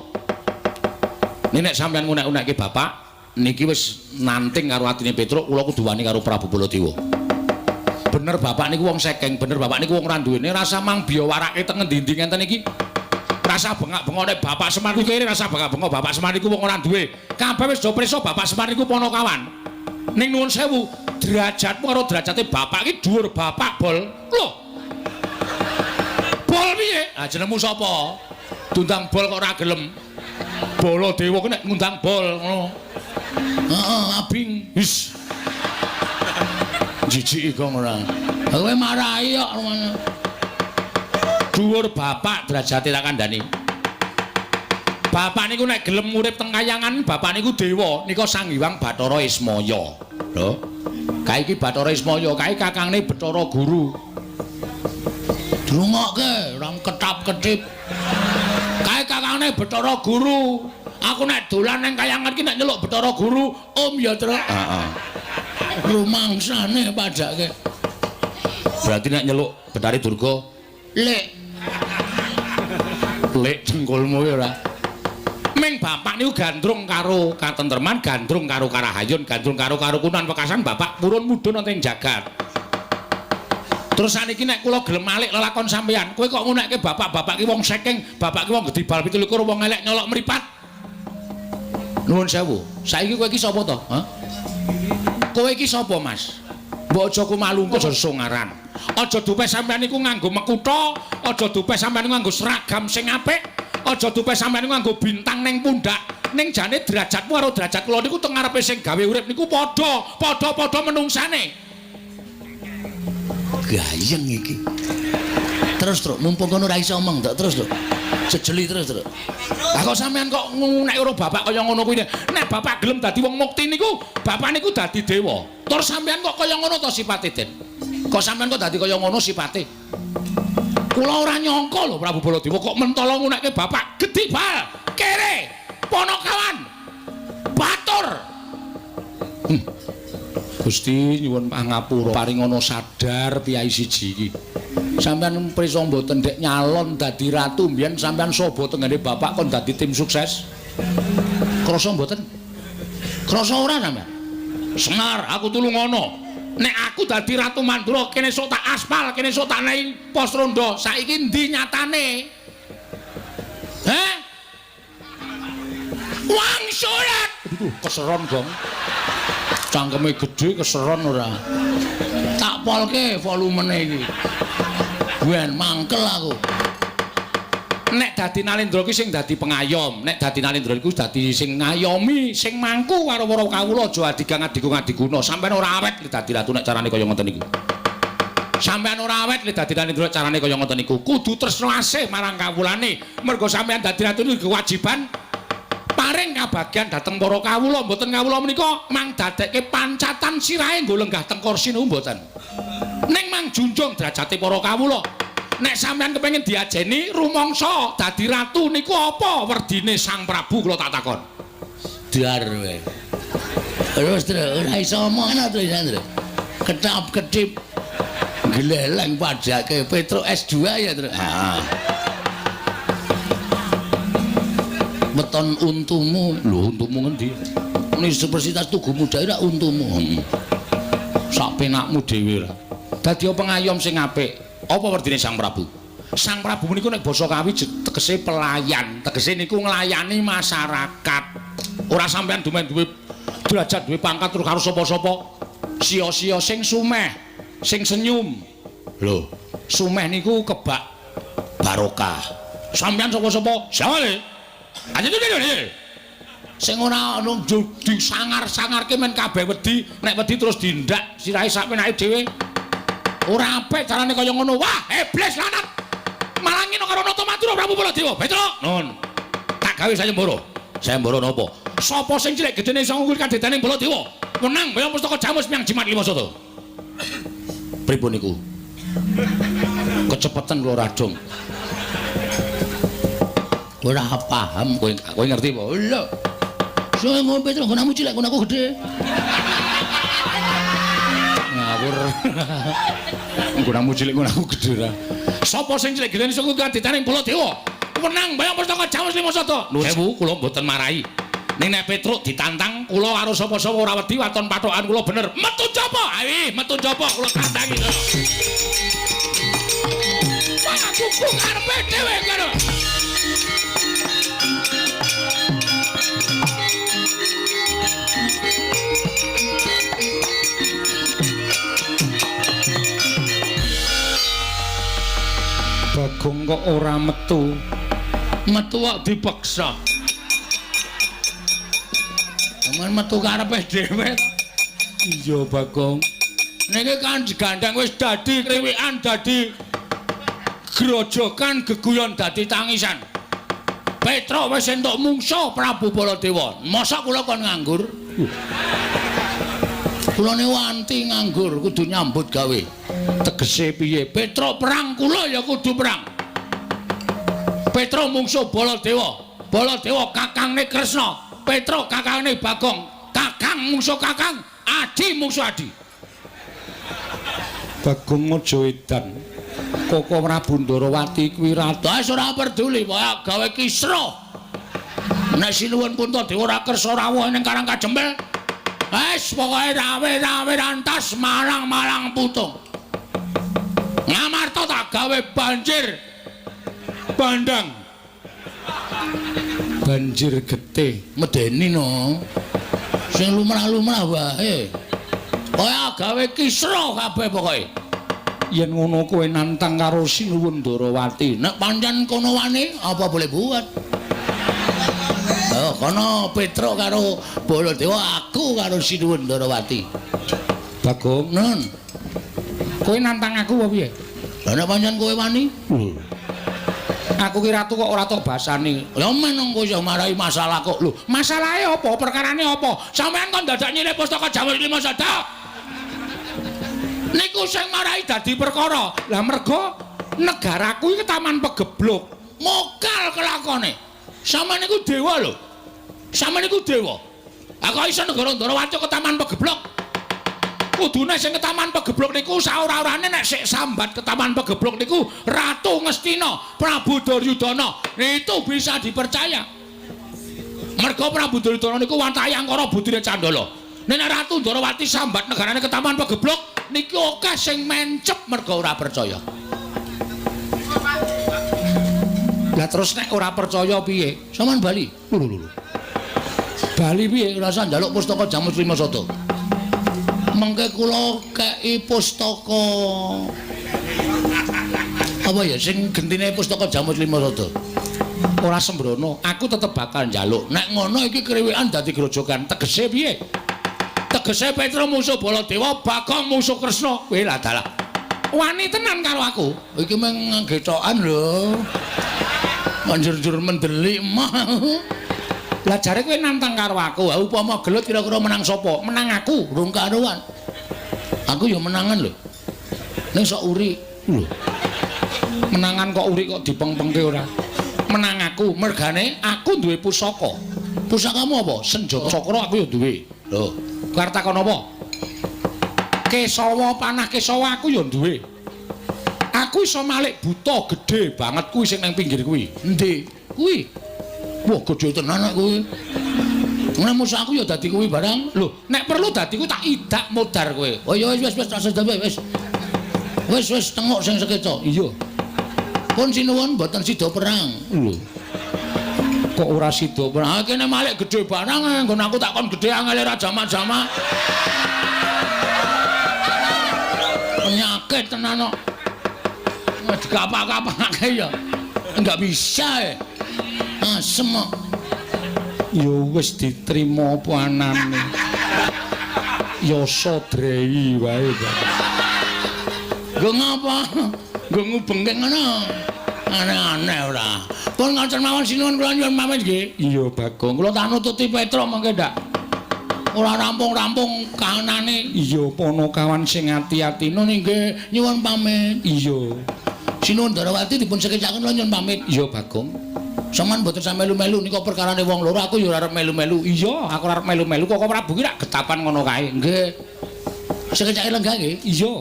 Nek sampean ngunek-unekke bapak niki wis nanting karo atine Petruk, kula kudu wani karo Prabu Baladewa. Bener bapak niku wong sekeng, bener bapak niku wong ora duwene, rasa mang biyawarake teng ngendi-endi ngenten iki. Rasa bengak-bengok nek bapak Semar niku kere, rasa bengak-bengok bapak Semar niku wong ora duwe. Kabeh wis do prisa bapak Semar niku Ponokawan. Ning nuwun sewu, derajatmu karo derajate bapak iki dhuwur bapak bol. Lho. Bol piye? Ah jenengmu sapa? Diundang bol kok ora gelem. Baladewa ku nek ngundang bol ngono. Heeh, abing. Wis. Jijiki kok ora. Kowe marahi kok ngono. Dhuwur bapak derajate tak kandhani. Bapak niku nek gelem urip teng kayangan, bapak niku dewa, nika Sang Hyang Bathara Ismaya. Lho. Kae iki Bathara Ismaya, kae kakangne Bathara Guru. Drungokke, ora ketap-ketip. Kae kakangne Bathara Guru. Aku nek dolan nang kayangan iki nek nyeluk Bathara Guru, Om ya, Truk. Heeh. Rumangsane padake. Berarti nek nyeluk Bathari Durga, Lek. Lek cengkulmu ya ora. Ming bapak niku gandrung karo katentreman, gandrung karo karahayun, gandrung karo karukunan wekasan bapak purun mudhun wonten ing jagat. Terus saniki nek kula gelem alik lelakon sampeyan, kowe kok ngunekke bapak-bapak ki wong sekeng, bapak ki wong gedibal 27 wong elek nyolok mripat. Nuwun sewu. Saiki kowe iki sapa to? Hah? Kowe iki sapa, Mas? Mbok aja kumalu aja songaran. Aja dupe sampeyan niku nganggo mekutha, aja dupe sampeyan niku nganggo seragam sing apik, aja dupe sampeyan niku nganggo bintang ning pundak. Ning jane derajatmu karo derajat kula niku teng ngarepe sing gawe urip niku padha, padha-padha menungsane. Gayeng iki. Terus, Truk, mumpung kono ora iso omong, Truk, terus, Truk. Jejeli terus, terus. Lah kok sampean kok ngunek karo bapak kaya ngono kuwi. Nek bapak gelem dadi wong mukti niku, bapak niku dadi dewa. Tur sampean kok kaya ngono to sipate, Den? Kok sampean kok dadi kaya ngono sipate? Kula ora nyangka lho Prabu Baladewa kok mentala ngunekke bapak gedhi bal, kere, ponokawan, batur. Gusti nyuwun pangapura paringana sadar piyai siji iki. Sampeyan prisa mboten dek nyalon dadi ratu mbiyen sampeyan sobo tenggene bapak kon dadi tim sukses? Krasa mboten? Krasa ora sampeyan? Semar, aku tulungono. Nek aku dadi Ratu Mandura kene sok tak aspal, kene sok tak nei pos rondo. Saiki endi nyatane? Heh? Wangsulat. Aduh, keseron, Gong. Cangkeme gedhe keseron ora. Tak polke volumene iki. Ben mangkel aku. Nek dadi Nalendra ki sing dadi pengayom, nek dadi Nalendra iku dadi sing ngayomi, sing mangku karo para kawula aja adigang adigung adiguna. Sampeyan ora awet li dadi ratu nek carane kaya ngoten niku. Sampeyan ora awet li dadi Nalendra carane kaya ngoten niku. Kudu tresno asih marang kawulane. Mergo sampeyan dadi ratu niku kewajiban paring kabagyan dhateng para kawula. Mboten kawula menika mang dadekke pancatan sirahe nggo lenggah teng kursi niku mboten. Ning mang junjung derajate para kawula. Nek sampeyan kepengin diajeni rumangsa dadi ratu niku apa werdine Sang Prabu kula tak takon. Dar kowe. Terus terus ora iso omong terus terus. Ketap-ketip gleleng padake Petruk S2 ya terus. Heeh. Weton untumu. Lho untumu ngendi? Universitas Tugu Muda ora untumu. Sak penakmu dhewe ra. Dadi pengayom sing apik. Apa werdine Sang Prabu? Sang Prabu niku nek basa Kawi tegese pelayan, tegese niku nglayani masyarakat. Ora sampean dumen duwe derajat, duwe pangkat terus karo sapa-sapa. Sia-sia sing sumeh, sing senyum. Lho, sumeh niku kebak barokah. Sampean sapa-sapa? Sawale. Sing ora ono disangar-sangarke men kabeh wedi, nek wedi terus dindak sirahe sak penake dhewe. Ora apik carane kaya ngono. Wah, iblis lanat. Malah ngene karo Nata Madura Prabu Baladewa. Petruk, nun. Tak gawe sayembara. Sayembara napa? Sapa sing cilik gedene iso ngungkul kadedane Baladewa? Menang bayang pustaka jamus miang jimat lima sata. Pripun niku? Kecepetan kula radong. Ora paham kowe, kowe ngerti apa? Lho. Sing ngono Petruk, nggonamu cilik, nggonaku gedhe. Ngawur. Nggonamu cilik nggonaku gedhe ra. Sapa sing cilik gedene iso kadidane Baladewa? Menang bayang pustaka jamus lima sata. Nuwun sewu kula mboten marahi. Ning nek Petruk ditantang kula karo sapa-sapa ora wedi waton pathokan kula bener. Metu jaba. Ayo metu jaba kula tantangi. Wah, aku karepe dhewe ngono. Bagong kok ora metu. Metu kok dipeksa. Aman metu karepe dhewe. Iya, Bagong. Niki kan digandeng wis dadi kriwikan, dadi grojokan, geguyon dadi tangisan. Petruk wis entuk mungsuh Prabu Baladewa. Mosok kula kon nganggur? Kula niku anti nganggur, kudu nyambut gawe. Tegese piye? Petruk perang, kula ya kudu perang. Petruk mungsuh Baladewa. Baladewa kakangne Kresna, Petruk kakangne Bagong. Kakang mungsuh kakang, adi mungsuh adi. Bagong aja edan. Koko Prabu Ndarawati kuwi ratu. Wis ora peduli, pokoke gawe kisruh. Nek Sinuwun Puntadewa ora kersa rawuh ning Karang Kajempel, wis pokoke rawe-rawe rantas malang-malang putung. Ngamarta tak gawe banjir bandang. Banjir getih medeni no. Sing lumrah-lumrah wae. Kaya gawe kisruh kabeh pokoke. Yen ngono kowe nantang karo Sinuwun Ndarawati. Nek pancen kono wani apa boleh buat. Oh, kono Petruk karo Baladewa, aku karo Sinuwun Ndarawati. Bagong, nun. Kowe nantang aku apa piye? Lah nek pancen kowe wani? Aku ki ratu kok ora tok basani. Ya men engko iso marai masalah kok. Lho, masalahe apa? Perkarane apa? Sampeyan kon dadak nyilih pustaka Jamus Lima Sada. Niku sing marai dadi perkara. Lah mergo negaraku iki taman pegebluk. Mokal kelakone. Sampeyan niku dewa lho. Sampeyan niku dewa. Aku iso negara Ndarawati ke taman pegebluk. Kudune sing ketaman pegebluk niku saora-orane nek sik sambat ketaman pegebluk niku Ratu Ngastina, Prabu Duryudana. Itu bisa dipercaya. Mergo Prabu Duryudana niku wantahe angkara budine Candala. Nek Ratu Ndarawati sambat negarane ketaman pegebluk niki akeh sing mencep mergo ora percaya. Lah terus nek ora percaya piye? Sampeyan bali. Lho lho lho. Bali piye? Rasa njaluk pustaka Jamus Lima Sada. Mengke kula kei pustaka apa ya sing gentine pustaka Jamus Lima Sada. Ora sembrono, aku tetep bakal njaluk. Nek ngono iki kriwikan dadi grojogan. Tegese piye? Tegese Petruk musuh Baladewa, Bagong musuh Kresna. Kowe lah dalah. Wani tenan karo aku. Iki mung gethokan lho. Manjur-jur mendelik mah. Lah jare kowe nantang karo aku. Ha upama gelut kira-kira menang sapa? Menang aku, rung karuan. Aku ya menangan lho. Ning sok uri. Lho. Menangan kok uri kok dipengpengke ora? Menang aku, mergane aku duwe pusaka. Pusakamu apa? Senjata cakra aku ya duwe. Lho, arep takon apa? Kesawa panah kesawa aku ya duwe. Aku iso malik buta gedhe banget kuwi sing nang pinggir kuwi. Endi? Kuwi. Wah, gedhe tenan nek kuwi. Nek musuh aku ya dadi kuwi barang. Lho, nek perlu dadi kuwi tak idak modar kowe. Oh ya wis wis tak sedawe wis. Wis wis tengok sing sekeca. Iya. Pun sinuwun mboten sida perang. Lho. Kok ora sida perang? Ha kene malik gedhe barang nggon aku tak kon gedhe angele ra jamak-jamak. Penyakit tenan kok. Dikapak-kapake ya. Enggak bisa. Asem kok. Ya wis diterima apa anane. Yasa drei wae. Nggo ngapa? Nggo ngubengke ngono. Aneh-aneh ora. Pun ngoten mawon sinuwun kula nyuwun pamit nggih. Iya Bagong, kula tak nututi Petruk mengke ndak. Ora rampung-rampung kahanane. Iya Panakawan sing ati-ati nun nggih nyuwun pamit. Iya. Sinuwun Ndarawati dipun sekecaken kula nyuwun pamit. Iya Bagong. Sampeyan mboten sampe melu-melu nika perkarane wong loro, aku ya ora arep melu-melu. Iya, aku ora arep melu-melu kok Prabu ki rak getapan ngono kae. Nggih. Sekecake lenggah nggih. Iya.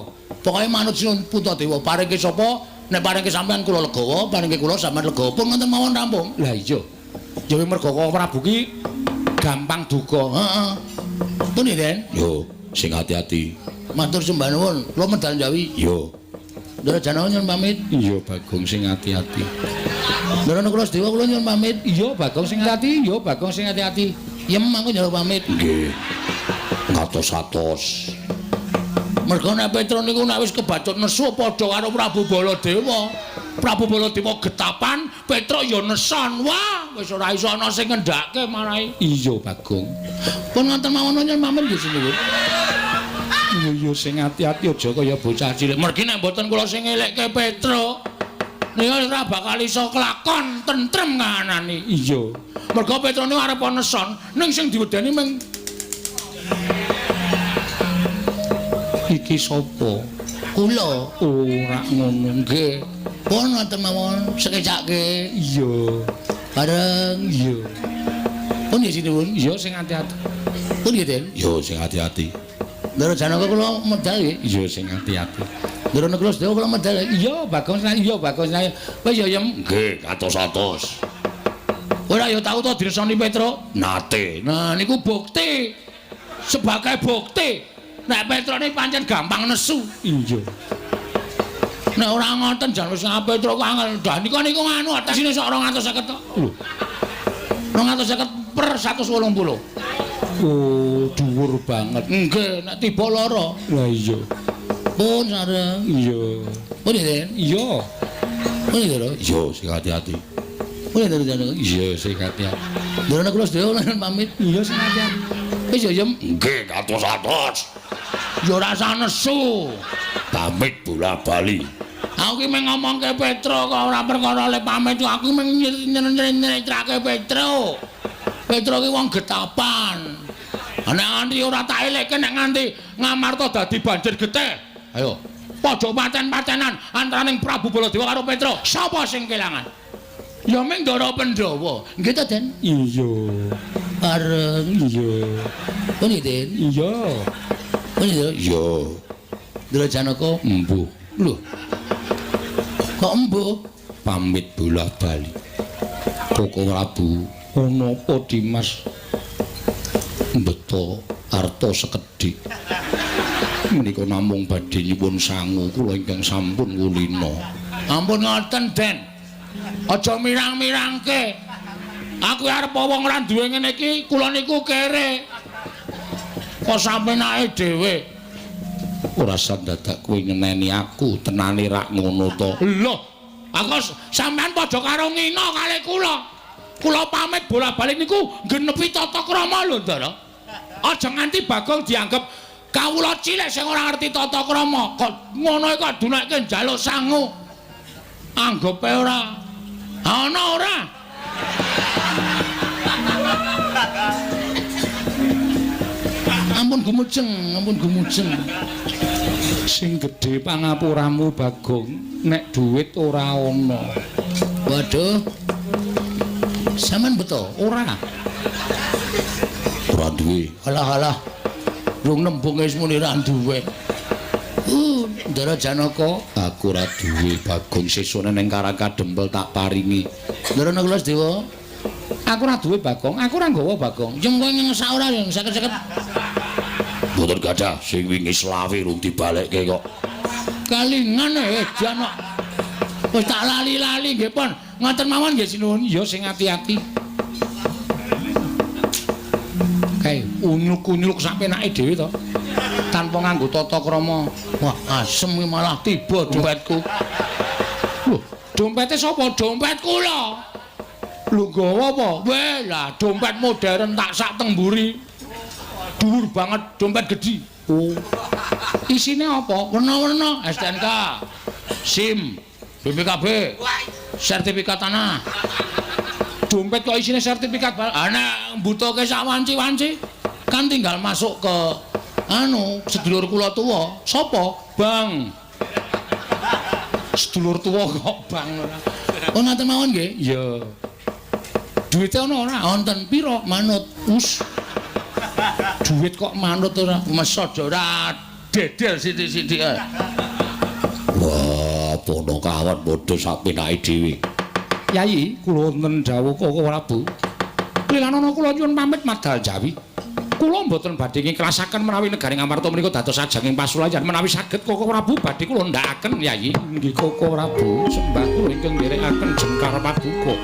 Pokoke manut Sinuwun Puntadewa, paringke sapa? Nek paringke sampeyan kula legawa, paringke kula sampeyan legawa. Pun ngoten mawon rampung. Lah iya. Ya mergo kok Prabu ki gampang duka. Heeh. Pun nggih, Den. Yo, sing ati-ati. Matur sembah nuwun, kula medal Jawi. Yo. Ndara Janawa nyuwun pamit. Iya, Bagong sing ati-ati. Ndara Nakula Sedewa kula nyuwun pamit. Iya, Bagong sing ati-ati. Iya, Bagong sing ati-ati. Yem aku njaluk pamit. Nggih. Ngatos-atos. Mergo nek Petruk niku nek wis kebacut nesu padha karo Prabu Baladewa. Prabu Baladewa getapan, Petruk ya neson. Wah, wis ora iso ana sing ngendhake marai. Iya, Bagong. Pun ngoten mawon nyuwun pamit nggih sinuwun. Iya, iya sing ati-ati aja kaya bocah cilik. Mergi nek mboten kula sing ngelekke Petruk, niku ora bakal iso kelakon tentrem kahanane. Iya. Mergo Petruk niku arep neson, ning sing diwedeni mung iki sapa? Kula. Ora ngono nggih. Pun ngoten mawon sekecake. Iya. Bareng. Iya. Pun nggih sinuwun. Iya sing ati-ati. Pun nggih, Den. Iya sing ati-ati. Ndara Janaka kula medal nggih. Iya sing ati-ati. Ndara Nakula Sedewa kula medal. Iya Bagong sing iya Bagong sing. Wis ya Yem. Nggih, atos-atos. Ora ya tau to diresoni Petruk? Nate. Nah niku bukti. Sebagai bukti nek Petruk niki pancen gampang nesu. Iya. Nek ora ngoten jan wis Petruk kok angel. Dah niku niku nganu atesine sok 250 to. Lho. 250 per 180. Oh, dhuwur banget. Nggih, nek tiba lara. Lah iya. Pun sareng. Iya. Pun Den. Iya. Pun lho. Iya, sing ati-ati. Pun lho Ndara. Iya, sing ati-ati. Ndara kula sedaya pamit. Iya, sing ati-ati. Wis ya Yem. Nggih, atos-atos. Ya ora usah nesu. Pamit bola-bali. Aku ki mung ngomongke Petro kok ora perkara le pamit aku mung nyeritrake Petro. Petro ki wong getapan. Nek nganti ora tak elekke nek nganti Ngamarta dadi banjir getih. Ayo, padha paten-patenan antaraning Prabu Baladewa karo Petro. Sapa sing kelangan? Ya mung Ndara Pandhawa. Nggih ta, Den? Iya. Bareng. Iya. Ngene, Den? Iya. Ngene to? Iya. Ndara Janaka embuh. Lho. Kok embuh? Pamit bola-bali. Koko Prabu, ana apa Dimas? Mbeto arta sekedhik. Menika namung badhe nyuwun sangu kula ingkang sampun kulina. Ampun ngoten, Den. Aja mirang-mirangke. Aku arep wong ora duwe ngene iki, kula niku kere. Kok sampenake dhewe. Ora dadak kowe ngeneni aku, tenane rak ngono to. Lho, aku sampean padha karo ngina kalih kula. Kula pamit bola-bali niku nggenepi tata krama lho, Ndara. Aja nganti Bagong dianggep kawula cilik sing ora ngerti tata krama. Kok ngono kok dunekke njaluk sangu. Anggepe ora. Ana ora? Ampun gumujeng, ampun gumujeng. Sing gedhe pangapuramu Bagong, nek duit ora ana. Waduh. Sampeyan beto? Ora. Ora duwe. Alah alah. Rung nembung wis muni ra duwe. Ndara Janaka, aku ora duwe Bagong, sesone ning Karang Kadempel tak paringi. Ndara Nakula Dewa, aku ora duwe Bagong, aku ora nggawa Bagong. Yang kowe ngesak ora yang seket-seket. Mboten gadah, sing wingi selawe rung dibalekke kok. Kalingan edan kok. Wis tak lali-lali nggih pun. Ngoten mawon nggih sinuwun. Ya sing ati-ati. Kae unyuk-unyuk sak penake dhewe to. Tanpa nganggo tata krama. Wah, asem iki malah tiba dompetku. Lho, dompete sapa? Dompet kula. Lho nggawa apa? Weh, lah dompet modern tak sak teng mburi. Dhuwur banget dompet gedhi. Oh. Isine apa? Werna-werna STNK, SIM, BPKB, sertifikat tanah. Dompet kok isine sertifikat? Ana mbutuhke sak wanci-wanci kan tinggal masuk ke anu sedulur kula tuwa. Sapa? Bang. Sedulur tuwa kok bang ora. Oh ngoten mawon nggih? Iya. Duite ana ora? Wonten pira? Manut. Us. Duit kok manut ora? Mesod ora dedel sithik-sithik. Wah, pono kawon padha sak penake dhewe. Yayi, kula wonten dawuh Koko Prabu. Lilanana kula nyuwun pamit madal Jawi. Kula mboten badhe ngiklasaken menawi negari Ngamarta menika dados ajanging pasulayan menawi saged Koko Prabu badhe kula ndhakaken Yayi. Nggih Koko Prabu, sembah kula ingkang nderekaken jengkar paduka.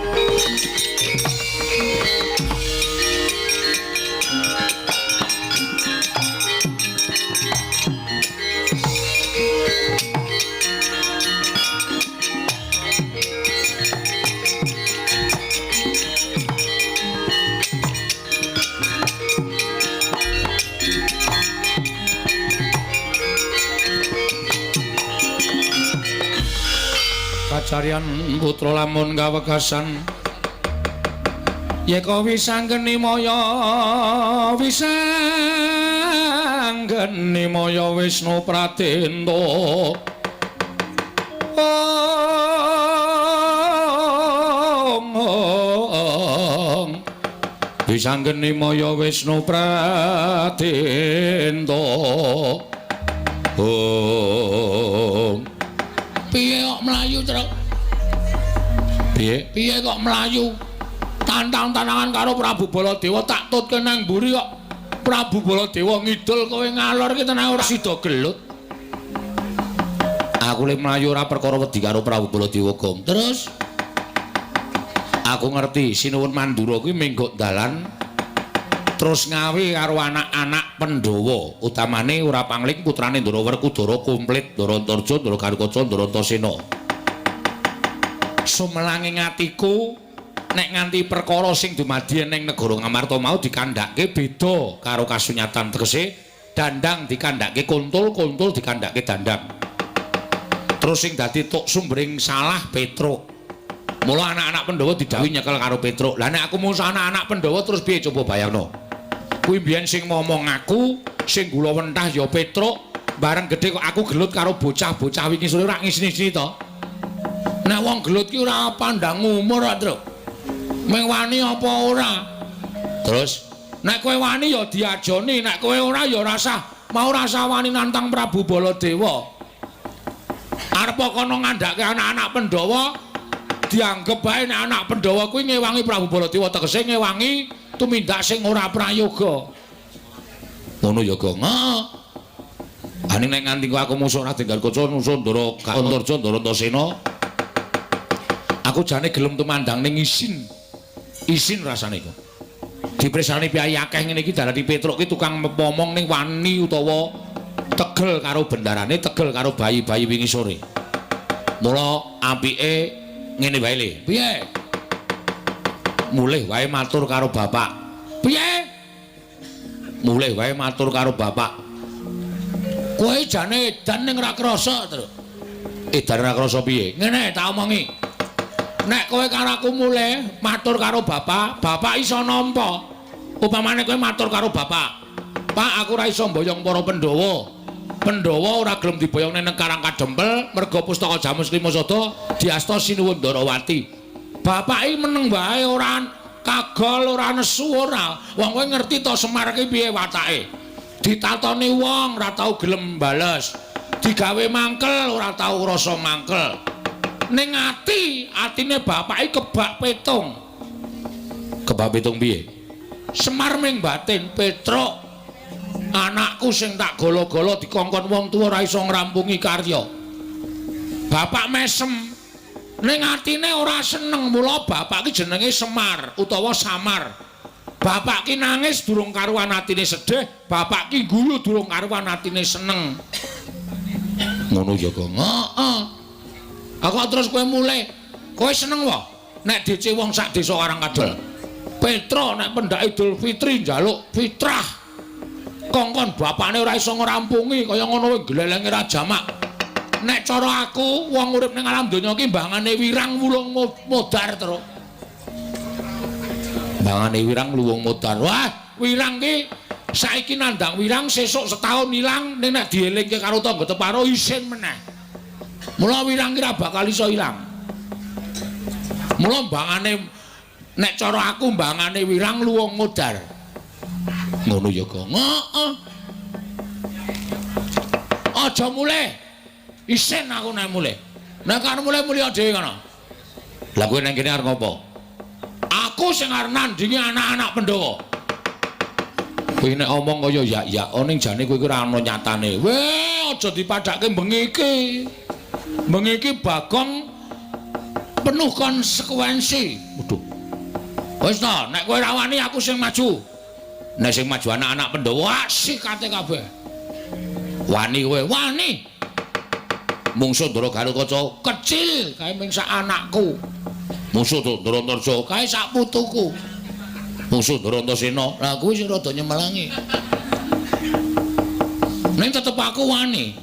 Kacarian putra lamun kawegasan yeka wisanggeni maya wisanggeni maya Wisnu Pratenta. Om wisanggeni maya Wisnu Pratenta. Om. Piye kok mlayu, Truk? Piye? Piye kok mlayu? Tantang-tantangan karo Prabu Baladewa tak tutke nang mburi kok. Prabu Baladewa ngidul kowe ngalor ki tenan ora sida gelut. Aku le mlayu ora perkara wedi karo Prabu Baladewa, Gong. Terus aku ngerti Sinuwun Mandura kuwi menggok dalan terus ngawi karo anak-anak Pandhawa, utamane ora pangling putrane Ndara Werkudara komplit Ndara Antarja, Ndara Garukaca, Ndara Antasena. Sumelanging atiku nek nganti perkara sing dumadi ning negara Ngamarta mau dikandhake beda karo kasunyatan, tegese dandang dikandhake kuntul, kuntul dikandhake dandang. Terus sing dadi tuk sumbering salah Petruk. Mula anak-anak Pandhawa didhawuhi nyekel karo Petruk. Lah nek aku musuh anak-anak Pandhawa terus piye coba bayangno? Kuwi mbiyen sing momong aku, sing gula wentah ya Petruk. Bareng gedhe kok aku gelut karo bocah-bocah wingi sore ora ngisini-isini to. Nek wong gelut ki ora pandang umur, Truk. Ming wani apa ora? Terus nek kowe wani ya diajoni, nek kowe ora ya rasah mau rasah wani nantang Prabu Baladewa. Arep kono ngandhake anak-anak Pandhawa dianggep bae nek anak Pandhawa kuwi ngewangi Prabu Baladewa, tegese ngewangi tumindak sing ora prayoga. Ngono ya, Gong. Heeh. Ane nek nganti aku musuh Raden Garukaca, musuh Ndara Antarja, Ndara Antasena. Aku jane gelem tumandang ning isin. Isin rasane iku. Dipresani piyayi akeh ngene iki darani Petruk ki tukang momong ning wani utawa tegel karo bendarane, tegel karo bayi-bayi wingi sore. Mula apike ngene wae le. Piye? Mulih wae matur karo bapak. Piye? Mulih wae matur karo bapak. Kowe jane edan ning ora krasa, Truk. Edan ora krasa piye? Ngene tak omongi. Nek kowe karo aku mulih matur karo bapak, bapak iso nampa. Upamane kowe matur karo bapak, "Pak, aku ora iso mboyong para Pandhawa. Pandhawa ora gelem diboyong nang Karang Kadempel merga pustaka Jamus Lima Sada diasta Sinuwun Ndarawati." Bapak iki meneng wae ora kagol, ora nesu ora. Wong kowe ngerti to Semar ki piye watake. Ditatoni wong ora tau gelem bales. Digawe mangkel ora tau rasa mangkel. Ning ati, atine bapak iki kebak petung. Kebak petung piye? Semar ming batin, Petruk, anakku sing tak golo-golo dikongkon wong tuwa ora iso ngrampungi karya. Bapak mesem. Ning atine ora seneng, mula bapak ki jenenge Semar utawa Samar. Bapak ki nangis durung karuan atine sedih, bapak ki guyu durung karuan atine seneng. Ngono ya, Gong. Heeh. Aku terus kowe mulih. Kowe seneng wae nek DC wong sak desa Karangkadel. Petro nek pendak Idul Fitri njaluk fitrah. Kongkon bapakne ora iso ngrampungi kaya ngono kuwi glelenge ra jamak. Nek cara aku wong urip ning alam donya iki mbangane wirang wulung modar, Truk. Mbangane wirang luwung modar. Wah, wirang ki saiki nandang wirang sesuk setahun ilang, ning nek dielingke karo tangga teparo isin meneh. Mula wirang ki ora bakal iso ilang. Mula mbangane nek cara aku mbangane wirang luwung modar. Ngono ya, Gong. Heeh. Aja mulih. Isin aku nek mulih. Nek arep mulih mulih dhewe kono. Lah kowe nang kene arep ngopo? Aku sing arep nandingi anak-anak Pandhawa. Kowe nek omong kaya yak-yak ning jane kowe iki ora ana nyatane. Weh, aja dipadhake bengi iki. Bengi iki Bagong penuh konsekuensi. Waduh. Wis ta, nek kowe ora wani aku sing maju. Nek sing maju anak-anak Pandhawa sikate kabeh. Wani kowe, wani. Mungsuh Ndara Garukaca kecil kae ming sak anakku. Mungsuh Ndara Antarja kae sak putuku. Mungsuh Ndara Antasena, lah kuwi sing rada nyemelangi. Ning tetep aku wani.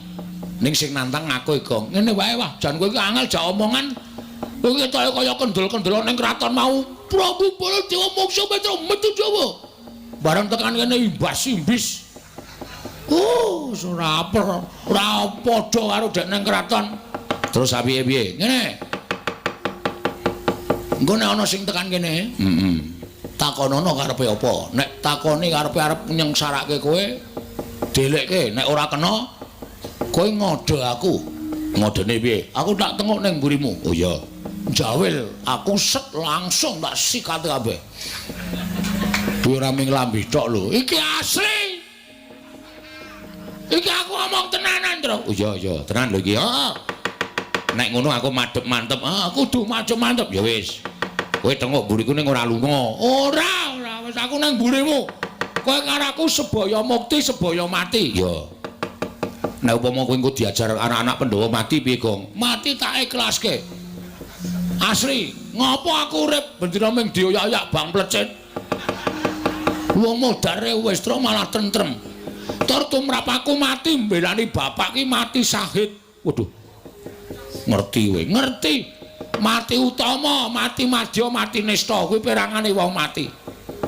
Ning sing nantang aku Gong. Ngene wae wah, jan kowe iki angel jak omongan. Kowe iki ketoke kaya kendel-kendel ning kraton mau. Prabu Baladewa moksa Petro metu Jawa. Bareng tekan kene imbas-imbis. Oh, ora ora padha karo dek ning kraton. Terus piye-piye? Ngene. Engko nek ana sing tekan kene, heeh. Takonono karepe apa? Nek takoni karepe arep nyengsarake kowe, delekke. Nek ora kena, kowe ngode aku. Ngodene piye? Aku tak tengok ning mburimu. Oh iya. Jawil, aku set langsung tak sikat kabeh. Kuwi ora ming lambe tok lho. Iki asli. Iki aku ngomong tenanan, Tru. Oh iya iya, tenan lho iki. Heeh. Nek ngono aku madhep mantep. Ah, kudu madhep mantep. Ya wis. Kowe tengok mburiku ning ora lunga. Ora, ora wis aku nang mburimu. Kowe karo aku sebaya mukti, sebaya mati. Ya. Nek upama kowe engko diajar anak-anak Pandhawa mati piye, Gong? Mati tak ikhlaske. Asli, ngopo aku urip bendina ming dioyak-oyak bang plecit. Wong modare wis tru malah tentrem. Tur tumrap aku mati mbelani bapak ki mati syahid. Waduh. Ngerti kowe? Ngerti. Mati utama, mati madya, mati nista kuwi perangane wong mati.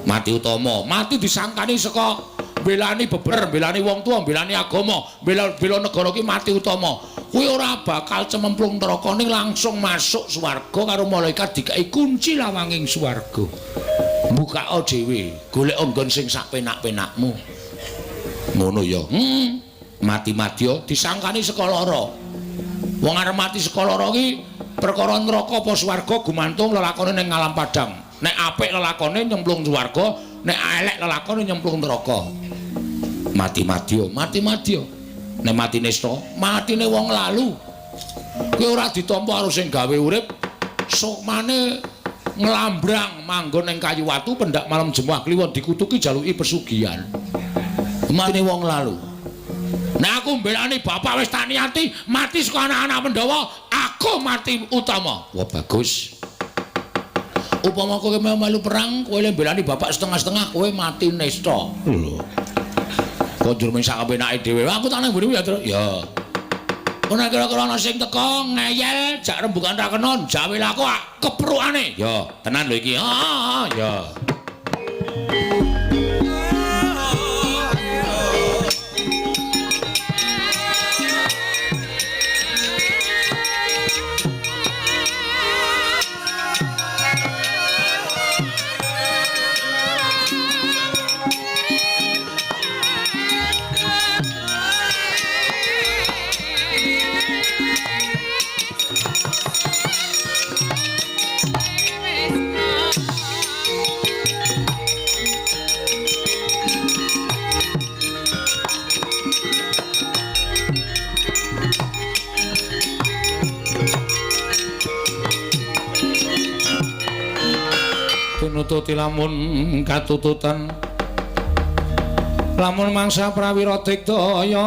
Mati utama, mati disangkani saka belani beber, belani wong tua, belani agama, bela negara ki mati utama. Kuwi ora bakal cememplung neraka ning langsung masuk swarga karo malaikat dikai kunci lawanging swarga. Mbukao dhewe, golek nggon sing sak penak-penakmu. Ngono ya. Mati madya disangkani saka lara. Wong arep mati saka lara ki perkara neraka apa swarga gumantung lelakone ning alam padang. Nek apik lelakone nyemplung swarga, nek elek lelakone nyemplung neraka. Mati madya, mati madya. Nek mati nista, matine wong lalu. Kuwi ora ditampa karo sing gawe urip, sukmane nglambrang manggon ning kayu watu pendak malam Jemuah Kliwon dikutuki jaluki pesugihan. Matine wong lalu. Nek aku mbelani bapak wis tak niati mati saka anak-anak Pandhawa, aku mati utama. Wah bagus. Upama kowe melu perang, kowe le mbelani bapak setengah-setengah, kowe mati nista. Lho. Kok njur mung sak kepenake dhewe. Aku tak nang mburi ya, Tru. Ya. Ora kira-kira ana sing teko ngeyel jak rembugan ra kena, jawil aku keprukane. Ya, tenan lho iki. Heeh, ya. Tinututi lamun katututan lamun mangsa prawira digdaya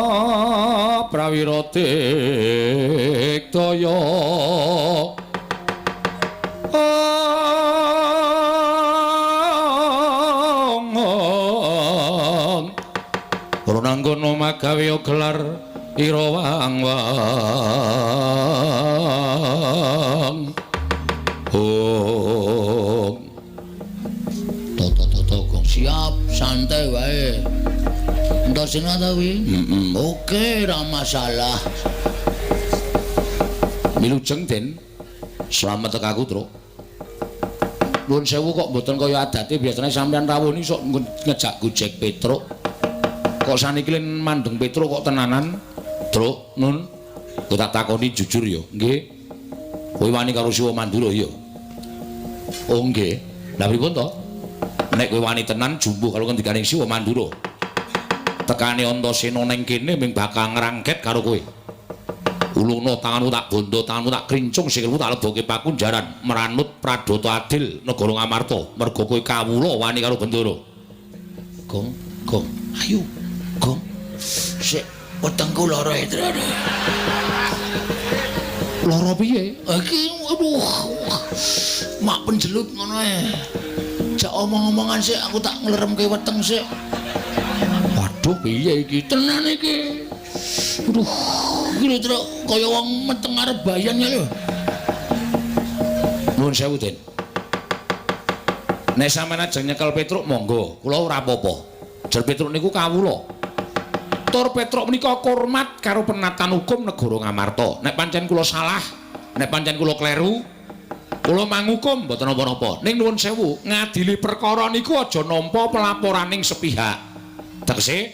prawira digdaya ong purnanggono magawe gelar ira wang-wang ong. Toto gong siap santai wae. Entasena ta wi? Oke, ra masalah. Wilujeng Den. Slamet teka aku, Truk. Nuwun sewu kok mboten kaya adate biasane sampean rawuh ni sok ngejak gojek Petruk. Kok saniki len mandeng Petruk kok tenanan, Truk, Nun. Kowe tak takoni jujur ya, nggih. Kowe wani karo Siwa Mandura ya? Oh nggih. Lah pripun to? Nek kowe wani tenan jumbuh karo ngendikaning Siwa Mandura. Tekane Antasena ning kene ming bakal ngrangket karo kowe. Uluna tanganmu tak bondo, tanganmu tak krincung, sikilmu tak lebokke pakunjaran meranut pradata adil negara Ngamarta. Merga kowe kawula wani karo Bendara. Gong, gong, ayo, gong. Sik, wetengku lara e, Tru. Lara piye? Iki aduh. Mak penjelut ngono e. Jak omong-omongan sik aku tak ngleremke weteng sik. Waduh, piye iki? Tenan iki. Aduh, iki lho Truk, kaya wong meteng arep bayan ya lho. Nuwun sewu, Den. Nek sampeyan ajeng nyekel Petruk monggo, kula ora apa-apa. Jer Petruk niku kawula. Tur Petruk menika hormat karo penatan hukum negara Ngamarta. Nek pancen kula salah, nek pancen kula kleru, kula mangukum mboten napa-napa. Ning nuwun sewu, ngadili perkara niku aja nampa pelaporaning sepihak. Tegese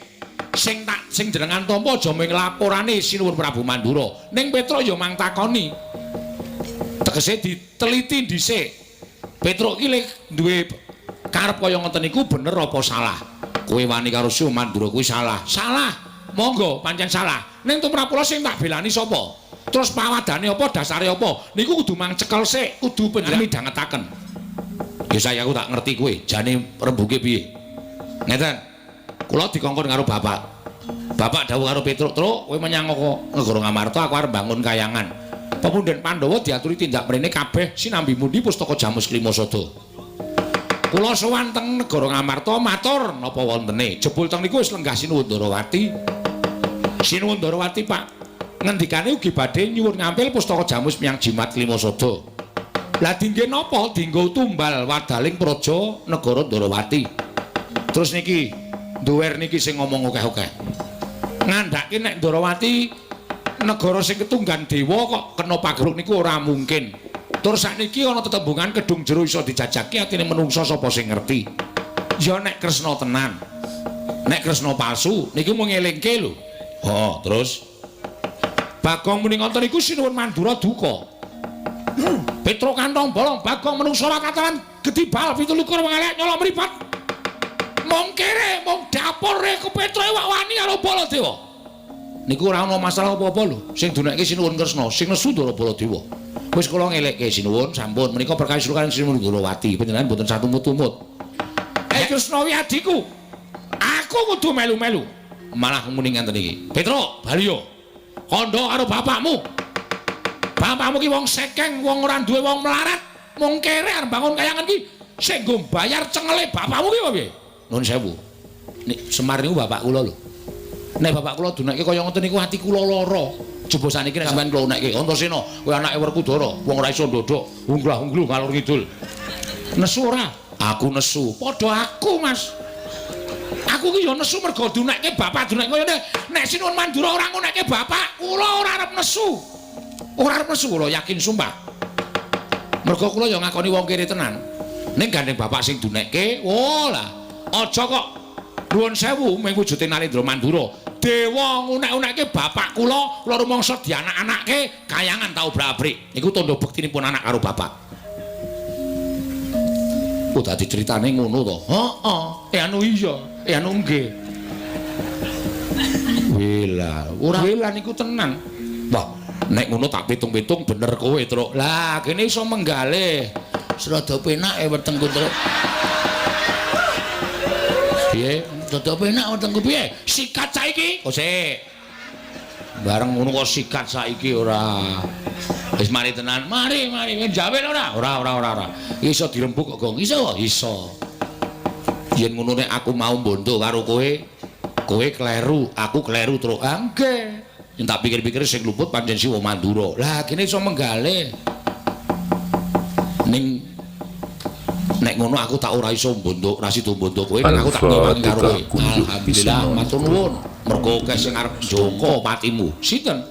sing tak sing jenengan tampa aja mung laporane Sinuwun Prabu Mandura. Ning Petruk ya mang takoni. Tegese diteliti dhisik. Petruk ki duwe karep kaya ngoten niku bener apa salah? Kowe wani karo Siwa Mandura kuwi salah. Salah. Monggo pancen salah. Ning tumrap kula sing tak belani sapa? Terus pawadane apa, dasare apa? Niku kudu mang cekel sik, kudu panjenengan midhangetaken. Ya saya aku tak ngerti kowe, jane rembuke piye. Ngeten. Kula dikongkon karo bapak. Bapak dawuh karo Petruk, "Truk, kowe menyang negara Ngamarta, aku arep bangun kayangan." Pepundhen Pandhawa diaturi tindak mrene kabeh sinambi mundi pustaka Jamus Klimasada. Kula sowan teng negara Ngamarta matur napa wontene. Jebul teng niku wis lenggah Sinuwun Ndarawati. Sinuwun Ndarawati, Pak. Ngendikane ugi badhe nyuwun ngampil pustaka Jamus miyang Jimat Klimasada. Lah dingge napa? Dinggo tumbal wadaling praja negara Ndarawati. Terus niki duwer niki sing ngomong akeh-akeh. Ngandhake nek Ndarawati negara sing ketunggan dewa kok kena pageruk niku ora mungkin. Tur sakniki ana tetembungan kedung jero iso dijajaki atine menungsa sapa sing ngerti. Ya nek Kresna tenan. Nek Kresna palsu niku mung ngelingke lho. Oh, terus Bagong muni ngoten niku sinuwun Mandura duka. Petro kantong bolong Bagong menungsa ora kataran gedhi bal 27 wong elek nyolok mripat. Mung kere, mung dapure ku Petro wak wani karo Baladewa. Niku ora ana masalah apa-apa lho. Sing dunekke sinuwun Kresna, sing nesu Ndara Baladewa. Wis kula ngelekke sinuwun sampun menika perkawis kaliyan Sinuwun Ndrawati panjenengan mboten satumut-tumut. Eh Kresna wi adhiku. Aku kudu melu-melu. Malah muni ngenten iki. Petro, bali yo. Kandha karo bapakmu. Bapakmu ki wong sekeng, wong ora duwe, wong melarat, mung kere arep bangun kayangan ki sing nggo bayar cengele bapakmu ki piye? Nuwun sewu. Nek Semar niku bapak kula lho. Nek bapak kula dunekke kaya ngoten niku ati kula lara. Coba saniki nek sampean kula unekke, Antasena, kowe anake Werkudara, wong ora iso ndodhok, unglah-ungluh ngalor ngidul. Nesu ora? Aku nesu. Padha aku, Mas. Aku ki ya nesu mergo dunekke bapak dunekke kaya ngene. Nek Sinuwun Mandura ora ngunekke bapak, kula ora arep nesu. Ora arep nesu kula yakin sumpah. Mergo kula ya ngakoni wong kere tenan. Ning gandeng bapak sing dunekke, oh lah, aja kok nuwun sewu mung wujude Narendra Mandura. Dewa ngunek-unekke bapak kula, kula rumangsa dianak-anake kayangan tau obrak-abrik. Niku tandha bektinipun anak karo bapak. Oh, dadi critane ngono to. Heeh. Anu iya, anu nggih. Wela, ora wela niku tenan. Wah, nek ngono tak pitung-pitung bener kowe, Truk. Lah, kene iso menggalih. Serada penak e wetengku, Truk. Piye? Rada penak wetengku piye? Sikat saiki. Oh, sik. Bareng ngono kok sikat saiki ora. Wis mari tenan. Mari, mari. Njawil ora? Ora, ora, ora, ora. Iso dirembuk kok, Gong. Iso? Iso. Yen ngono nek aku mau mbondo karo kowe, kowe kleru, aku kleru, Truk. Ah, nggih. Yen tak pikir-pikir sing luput pancen Siwa Mandura. Lah, kene iso menggalih. Ning nek ngono aku tak ora iso mbondo, ora sida mbondo kowe, nek aku tak ngewangi karo kowe. Alhamdulillah, matur nuwun. Mergo akeh sing arep njongko patimu. Sinten?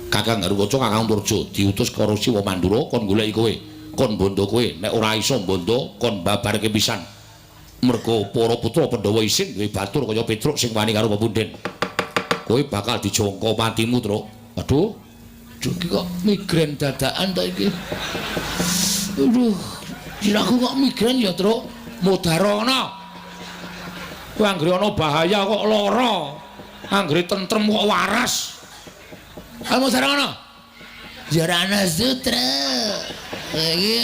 Kakang Garukaca, Kakang Antarja diutus karo Siwa Mandura kon goleki kowe, kon mbondo kowe. Nek ora iso mbondo, kon babarke pisan. Mergo para putra Pandhawa isin duwe batur kaya Petruk sing wani karo pepundhen. Kowe bakal dijongko patimu, Truk. Aduh, aduh iki kok migrain dadakan ta iki. Aduh, sirahku kok migrain ya, Truk. Mudarana. Kowe anggere ana bahaya kok lara. Anggere tentrem kok waras. Ah, Mudarana. Jarana sutra. Iki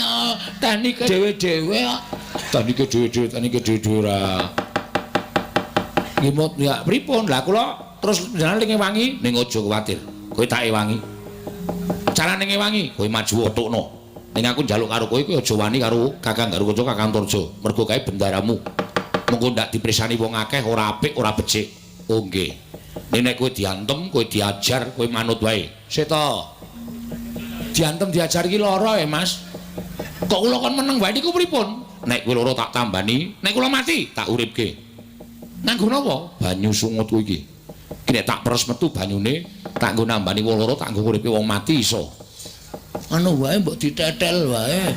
teknik dhewe-dhewe kok. Teknike dhewe-dhewe, teknike dhewe-dhewe ora. Nggih, mut ya pripun? Lah kula terus jenengan ngewangi ning aja kuwatir. Kowe tak ewangi. Carane ngewangi, kowe maju othukno. Ning aku njaluk karo kowe, kowe aja wani karo Kakang Garukaca, Kakang Antarja. Mergo kae bendaramu. Mengko ndak dipresani wong akeh ora apik, ora becik. Oh nggih. Ning nek kowe diantem, kowe diajar, kowe manut wae. Seta. Diantem diajar iki lara e, Mas. Kok kula kon meneng wae niku pripun? Nek kowe lara tak tambani, nek kula mati tak uripke. Nganggo napa? Banyu sungutku iki. Iki nek tak peres metu banyune, tak nggo nambani wong lara, tak nggo nguripke wong mati iso. Anu wae mbok ditetel wae.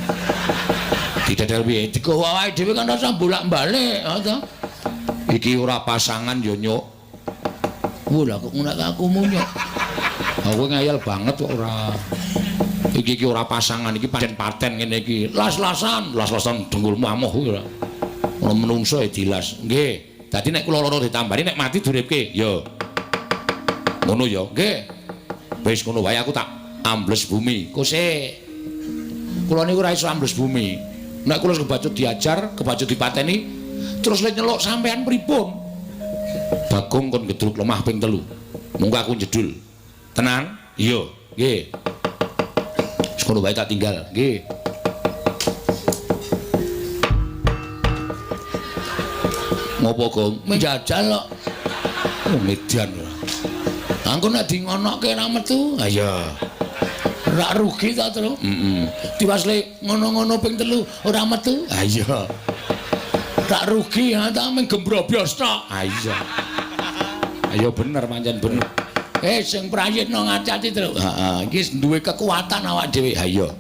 Ditetel piye? Digawa awake dhewe kan rasa bolak-balik, ha to. Iki ora pasangan yo, Nyuk. Wah, lah kok ngono aku munyuk. Aku ngayal banget kok ora. Iki iki ora pasangan, iki pancen paten ngene iki. Las-lasan, las-lasan dengkulmu amoh kuwi ora. Ora menungso e dilas. Nggih. Dadi nek kula loro ditambani nek mati duripke, ya. Ngono ya, nggih. Wis ngono wae aku tak ambles bumi. Kose. Kula niku ora iso ambles bumi. Nek kula kebacut diajar, kebacut dipateni, terus lek nyeluk sampean pripun? Bagong kon gedruk lemah ping 3. Monggo aku jedul. Tenan? Iya, nggih. Wis ngono wae tak tinggal, nggih. Ngopo, Gong? Menjajal kok. Oh, median ora. Engko nek di ngonoke ora metu, ha iya. Rak rugi ta, Tru? Heeh. Diwasle ngono-ngono ping 3 ora metu. Ha iya. Rak rugi ha ta mung gembrobyos tok. Ha iya. Ayo bener pancen bener. Sing prayitna ngati-ati, Tru. Heeh, iki duwe kekuatan awak dhewe. Ha iya.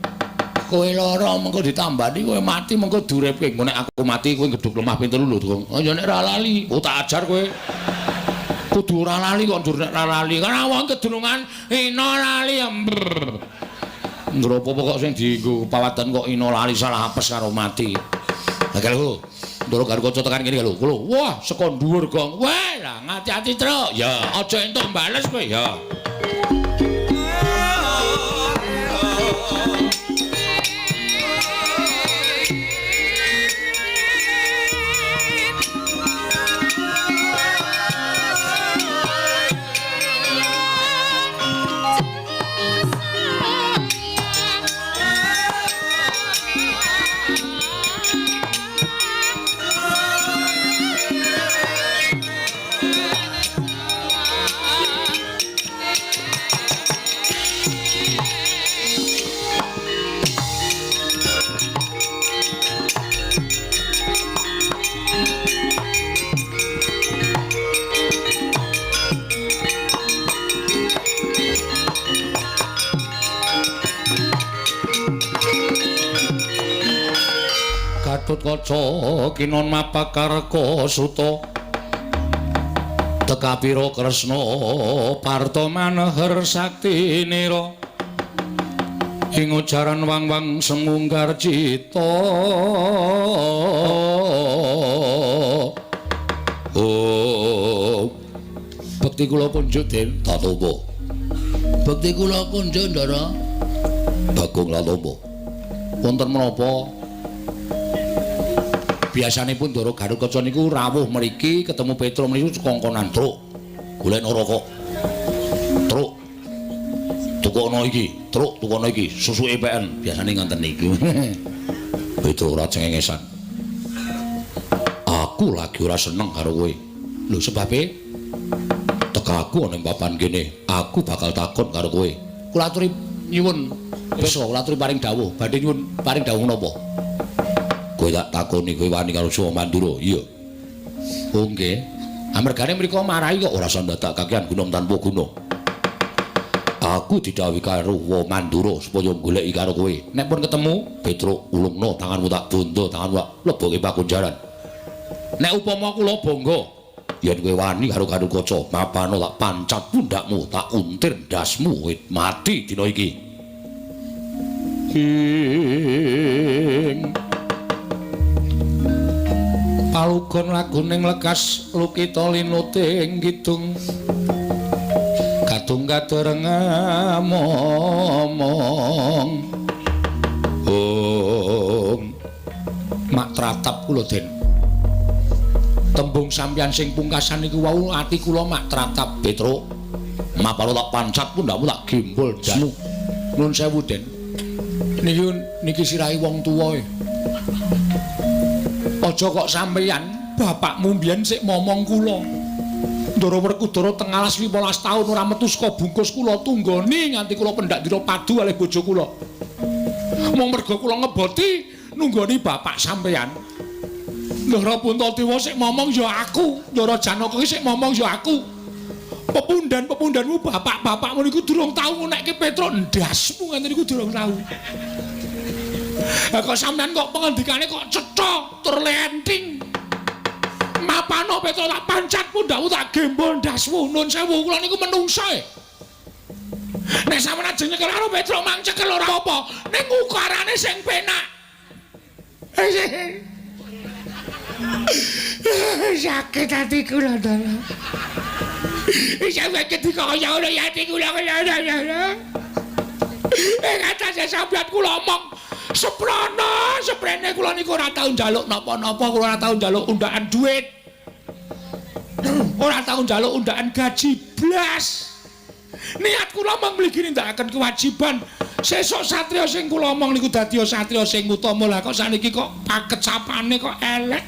Kowe lara mengko ditambani, kowe mati mengko duripke. Engko nek aku mati kowe gedhog lemah ping 3 lho, Tru. Oh ya nek ora lali, oh tak ajar kowe. Kudu ora lali kok njur nek ora lali. Kan wong kedunungan ina lali. Ngropo kok sing dienggo pawadan kok ina lali salah apes karo mati. Lah lho, Ndoro Garukaca tekan kene lho. Lho, wah saka dhuwur gong. Wah, lah ngati-ati, Tru. Ya, aja entuk bales kowe ya. Gatotkaca kinon mapakarka suta tekapira Kresna parta maneher saktinira ing ujaran wang-wang semunggar cita. Oh, bekti kula kunjuk Den Tatopo. Bekti kula kunjuk Ndara Bagong Latopo. Wonten menapa? Biasanipun Ndara Garukaca niku rawuh mriki ketemu Petro mriki kongkonan truk. Golekno rokok. Truk. Tukono iki, truk tukono iki, susuke peken. Biasane ngoten niku. Petro ora cengengesan. Aku lagi ora seneng karo kowe. Lho sebabe tekaku ana ing papan kene, aku bakal takon karo kowe. Kula aturi nyuwun pirsa, kula aturi paring dawuh. Badhe nyuwun paring dawuh napa? Kowe tak takoni kowe wani karo Suwa Mandura. Iya. Oh nggih. Amergane mriku marahi kok ora usah ndadak kakean guna tanpa guna. Aku didhawuhi karo Wa Mandura supaya goleki karo kowe. Nek pun ketemu, Petruk ulungno tanganmu tak bondo, tanganmu tak leboke pakunjaran. Nek upama kula bangga yen kowe wani karo Garukaca, mapano tak pancat pundakmu, tak untir ndasmu, kowe mati dina iki. Ing palugon laguning lekas lukita linuting kidung kadung kadereng momong. Om mak tratap kula Den. Tembung sampeyan sing pungkasan niku wau ati kula mak tratap Petruk. Mapalo tak pancat pundhakmu tak gembol ndasmu. Nuwun sewu Den. Niki niki sirahe wong tuwa e. Aja kok sampeyan bapakmu mbiyen sik momong kula. Ndara Werkudara teng alas 15 taun ora metu saka bungkus kula tunggoni nganti kula pendak dina padu kalih bojo kula. Mung merga kula ngeboti nunggoni bapak sampeyan. Ndara Puntadewa sik momong ya aku, Ndara Janaka sik momong ya aku. Pepundhan-pepundhanmu bapak-bapakmu niku durung tau ngunekke Petruk ndasmu ngene niku durung tau. Lah kok sampeyan kok pengendikane kok cetha tur lenting. Mapano Petruk tak pancat pundhakmu tak gembol ndasmu. Nun sewu kula niku menungsa e. Nek sampeyan ajeng nyekel karo Petruk mang cekel ora apa-apa, ning ukarane sing penak. Sakit ati kula Ndara. Sampeyan ketika kaya ngono ya ati kula kaya ngono. Ing atase sampeyan kula omong seprana, seprene kula niku ora tau njaluk napa-napa, kula ora tau njaluk undaan duit. Ora tau njaluk undaan gaji blas. Niat kula mung mligi nindakaken kewajiban. Sesuk satriya sing kula omong niku dadi satriya sing utama. Lah kok saniki kok pakecapane kok elek.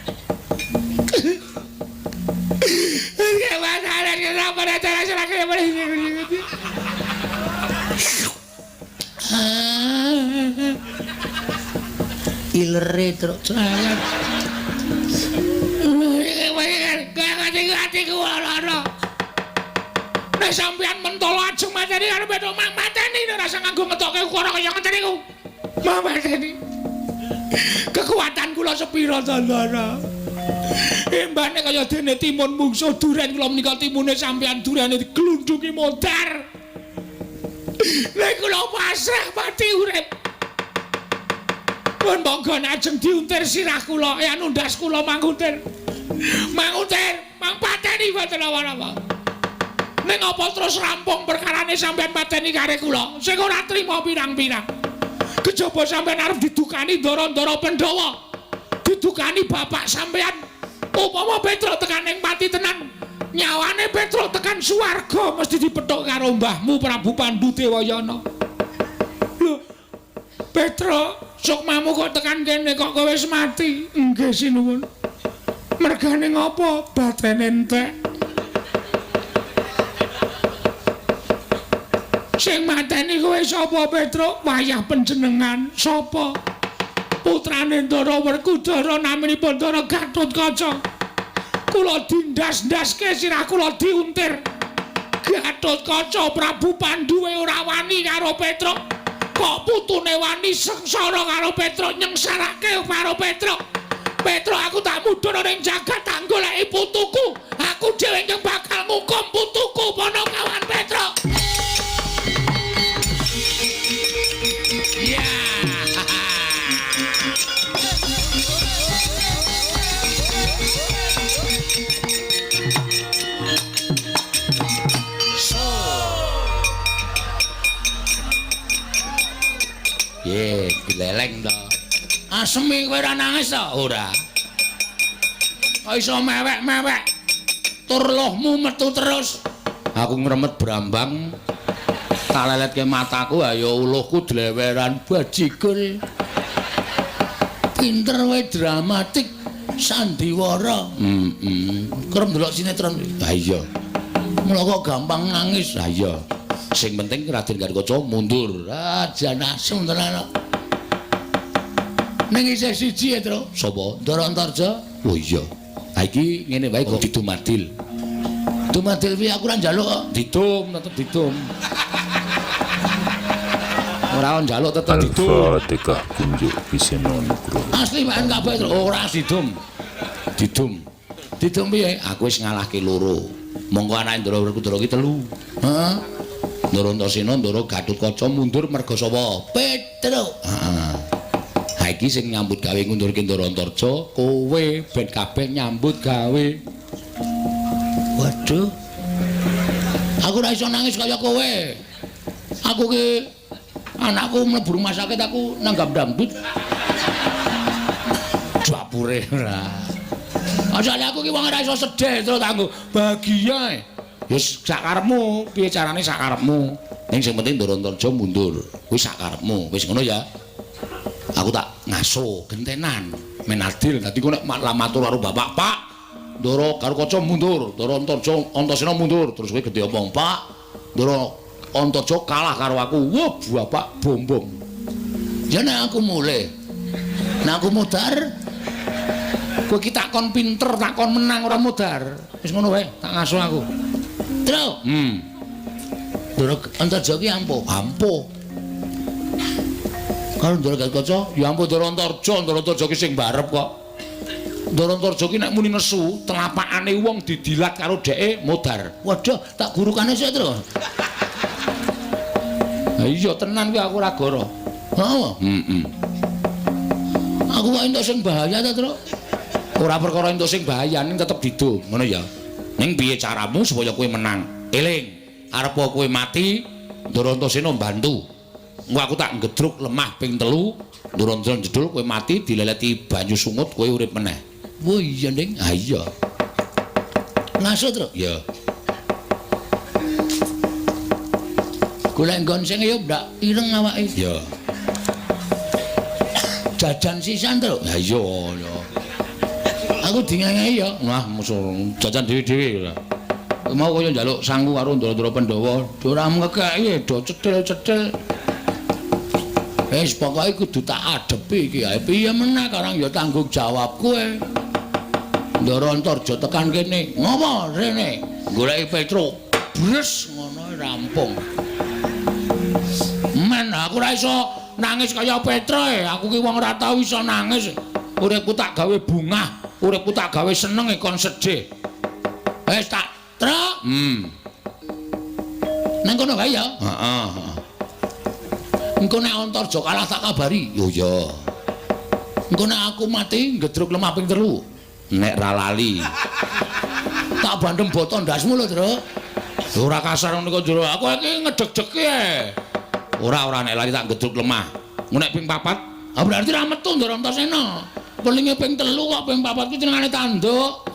Kilere truk cerewet. Atiku lara. Nek sampeyan mentolo ajeng mateni karo Petruk mang mateni ora usah nganggo ngetokke ukara kaya ngeten niku. Mang mateni. Kekuatan kula sepira to, Ndara? Embane kaya dene timun mungsuh duren kula menika timune sampeyan durene diglundungi modar. Nek kula pasrah mati urip. Pun monggo ajeng diuntir sirah kula, anu ndas kula manguntir. Manguntir, mang pateni boten apa-apa. Ning apa terus rampung perkarane sampeyan pateni kare kula? Sing ora trima pirang-pirang. Kejaba sampeyan arep didukani ndara-ndara Pandhawa. Didukani bapak sampeyan. Upama Petruk tekan ing pati tenan, nyawane Petruk tekan swarga mesti dipethuk karo mbahmu Prabu Pandu Dewayana. Lho, Petruk, sukmamu kok tekan kene kok kowe wis mati? Nggih sinuwun. Mergane ngopo? Batene entek. Sing mateni kowe sapa Petruk? Wayah panjenengan sapa? Putrane Ndara Werkudara naminipun Ndara Gatotkaca. Kula dindas-ndaske sirah kula diuntir. Gatotkaca Prabu Panduwe ora wani karo Petruk. Kok putune wani sengsara karo Petruk, nyengsarake karo Petruk. Petruk aku tak mudhun ning jagat tak goleki putuku. Aku dhewe ingkang bakal ngukum putuku Panakawan Petruk. Ya. Ye, dileleng to. Asemi kowe ora nangis to? Ora. Kok iso mewek-mewek? Tur lohmu metu terus. Aku ngremet brambang. Tak leletke mataku, ayo uluhku dleweran bajigur. Pinter kowe dramatik sandiwara. Heeh. Kerep ndelok sinetron. Ha iya. Mula kok gampang nangis. Ha iya. Sing penting Raden Gatotkaca mundur. Ah, jan asem tenan kok. Ning isih siji ya, Tru. Sapa? Ndara Antarja. Oh iya. Ha iki ngene wae kok didumadil. Dumadil piye aku ora njaluk kok. Didum, tetep didum. Ora njaluk tetep didum. Al-Fatihah kunjuk Biseno Nugroho. Asli pakan kabeh, Tru. Ora didum. Didum. Didum piye? Aku wis ngalahke loro. Monggo anake Ndara Werkudara ki telu. Heeh. Ndara Antasena, Ndara Gatotkaca mundur merga sapa? Petruk. Heeh. Ha iki sing nyambut gawe ngundurke Ndara Antarja, kowe ben kabeh nyambut gawe. Waduh. Aku ora iso nangis kaya kowe. Aku ki anakku mlebu rumah sakit aku nanggap dangdut. Dapure ora. Asale aku ki wong ora iso sedih terus aku bahagia. Ya sakarepmu, piye carane sakarepmu. Ning sing penting Ndara Antarja mundur. Kuwi sakarepmu. Wis ngono ya. Aku tak ngaso gentenan men adil. Dadi ku nek matur karo bapak, Pak, Ndara Gatotkaca mundur, Ndara Antarja Antasena mundur. Terus kowe gedhe omong, Pak, Ndara Antarja kalah karo aku. Wah, bapak bombong. Ya nek aku mulih. Nek aku mudar, kowe iki takon pinter, takon menang ora mudar. Wis ngono wae, tak ngaso aku. Tru. Ndara Antarja ki ampuh. Ampuh. Karo Ndara Gatotkaca, ya ampun Ndara Antarja, Ndara Antarja ki sing barep kok. Ndara Antarja ki nek muni nesu, telapakane wong didilat karo dheke modar. Waduh, tak gurukane sik, Tru. Ha iya tenan kuwi aku ora goro. Heeh. Heeh. Aku kok entuk sing bahaya ta, Tru? Ora perkara entuk sing bahaya, ning tetep didum, ngono ya. Ning piye caramu supaya kowe menang? Eling, arep kowe mati, Ndara Antasena mbantu. Engko aku tak ngedruk lemah ping 3, Ndara Antasena jedul kowe mati dileleti banyu sungut kowe urip meneh. Wah iya, Ning. Ha iya. Ngaso, Tru? Iya. Golek nggon sing ya ndak ireng awake. Iya. Jajan sisan, Tru. Ha iya, ya. Aku dingengehi ya. Wah, musuh jajan dhewe-dhewe ora. Mau kaya njaluk sangu karo Ndara-ndara Pandhawa, ora ngekeki do cethil-cethil. Wis pokoke kudu tak adepi iki ae. Piye meneh karang ya tanggung jawab kowe. Ndara Antarja tekan kene. Ngopo rene? Goleki Petruk. Bres ngono rampung. Men aku ora iso nangis kaya Petruk. Aku ki wong ora tau iso nangis. Uripku tak gawe bungah, uripku tak gawe seneng kon sedih. Wis tak truk. Nang kono wae ya. Heeh. Engko nek Antarja kalah tak kabari. Yo ya. Engko nek aku mati ngedruk lemah ping 3. Nek ra lali. Tak bandem boto ndasmu lho, Truk. Ora kasar ngono kok, Jero. Aku iki ngedeg-degi e. Ora nek lali tak ngedruk lemah. Engko nek ping 4, ah berarti ra metu Ndara Antasena. Pelinge ping 3 kok ping 4 kuwi jenengane tanduk.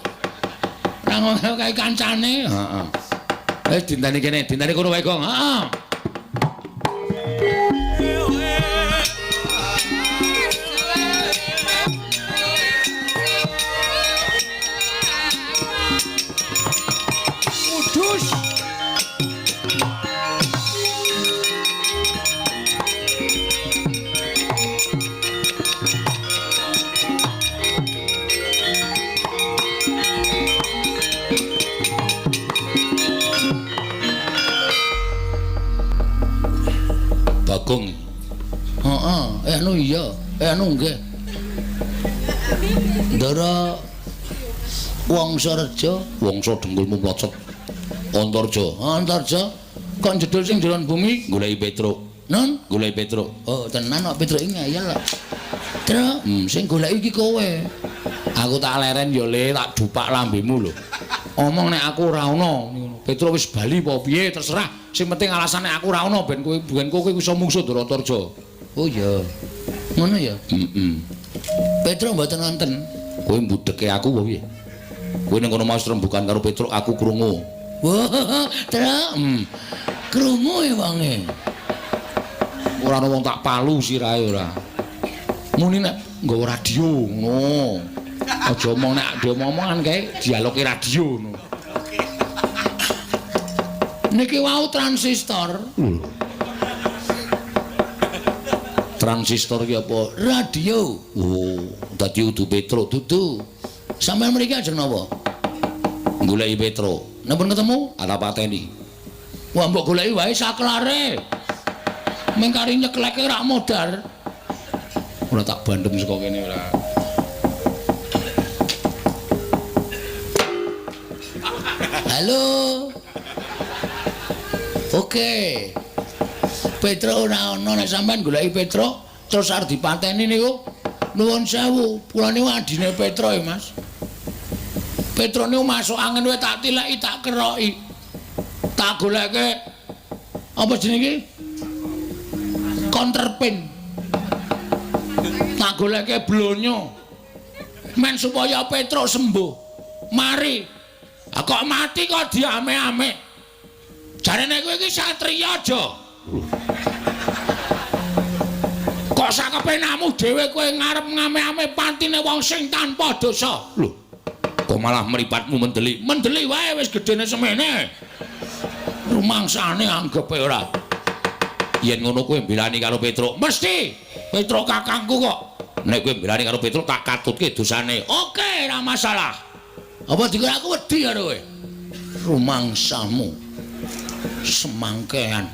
Ra ngono kae kancane. Heeh. Wis dinteni kene, dinteni kono wae, Gong. Heeh. Bagong. Heeh, anu iya, anu nggih. Ndara Wangsareja, Wangsa dengkulmu mlocot. Antarja, Antarja kok jedul sing jeron bumi goleki Petruk. Nun, goleki Petruk. Oh, tenan kok Petruk iki ngeyel kok. Truk, sing goleki iki kowe. Aku tak leren ya le, tak dupak lambemu lho. Omong nek aku ora ono ngono. Petruk wis bali apa piye terserah. Sing penting alasane aku ora ono ben kowe iso mungsuh Ndara Antarja. Oh iya. Ngono ya? Heeh. Petruk mboten wonten. Kowe mbudheke aku apa piye? Kowe ning kono mau rembukan karo Petruk aku krungu. Wah, Truk. Krungu e wonge. Ora ono wong tak palu sirahe ora. Muni nek nggawa radio ngono. Aja omong nek diomong-omongan kae dialoge radio ngono. Niki wau transistor. Transistor ki apa? Radio. Oh, dadi udu Petruk dudu. Sampeyan mriki ajeng napa? Goleki Petruk. Napa ketemu? Ata pateni. Wah, mbok goleki wae saklare. Ming kari nyekleke rak modar. Ora tak bandem saka kene ora. Halo. Oke. Petruk ora ana nek sampean goleki Petruk terus arep dipateni niku. Nuwun sewu, kula niku adine Petruk ya, Mas. Petruk niku masuk angin wae tak tileki, tak keroki. Tak goleke apa jenenge iki? Counterpin. Tak goleke blonyo. Men supaya Petruk sembuh. Mari. Ah kok mati kok diame-ame. Jarene kowe iki satriya aja. Kok sakepenamu dhewe kowe ngarep ngame-ame pantine wong sing tanpa dosa. Lho. Kok malah mripatmu mendelik? Mendelik wae wis gedene semene. Rumangsane anggepe ora. Yen ngono kowe mbelani karo Petruk. Mesti. Petruk kakangku kok. Nek kowe mbelani karo Petruk tak katutke dosane. Oke, ora masalah. Apa dikira aku wedi karo kowe? Rumangsamu. Semangkean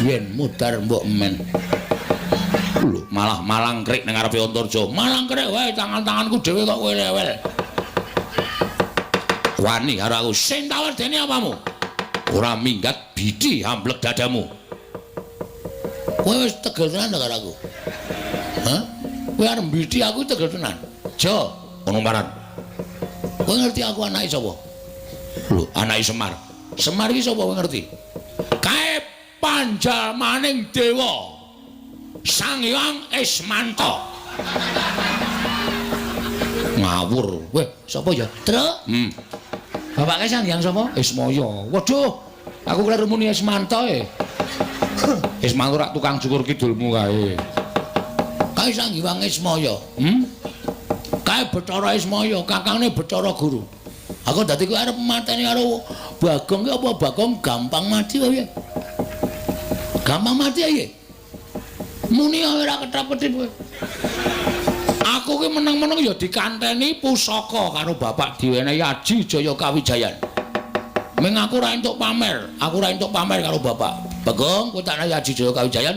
yen mudar mbok men. Lho, malah malangkrik nang ngarepe Antarja. Malangkrik wae tangan-tanganku dhewe kok kowe rewel. Wani karo aku. Sing tak wedeni apamu? Ora minggat bidi amblek dadamu. Kowe wis tegel tenan karo aku. Hah? Kowe arep mbidi aku tegel tenan. Jo, ono maran. Kowe ngerti aku anake sapa? Lho, anake Semar. Semar iki sapa kowe ngerti? Kae panjalmaning dewa Sang Hyang Ismanto. Ngawur. Weh, sapa ya? Truk. Bapake Sang Hyang sapa? Ismaya. Waduh, aku kleru muni Ismanto e. Ismanto rak tukang cukur kidulmu kae. Kae Sang Hyang Ismaya. Kae Bathara Ismaya, kakangne Bathara Guru. Aku dadi kowe arep mateni karo Bagong ki apa Bagong gampang mati wae. Gampang mati ae. Muni ora ketap-ketip kowe. Aku ki meneng-meneng ya dikanteni pusaka karo bapak diwenehi Aji Jaya Kawijayan. Ming aku ora entuk pamer, aku ora entuk pamer karo bapak. Bagong, kowe tak nehi Aji Jaya Kawijayan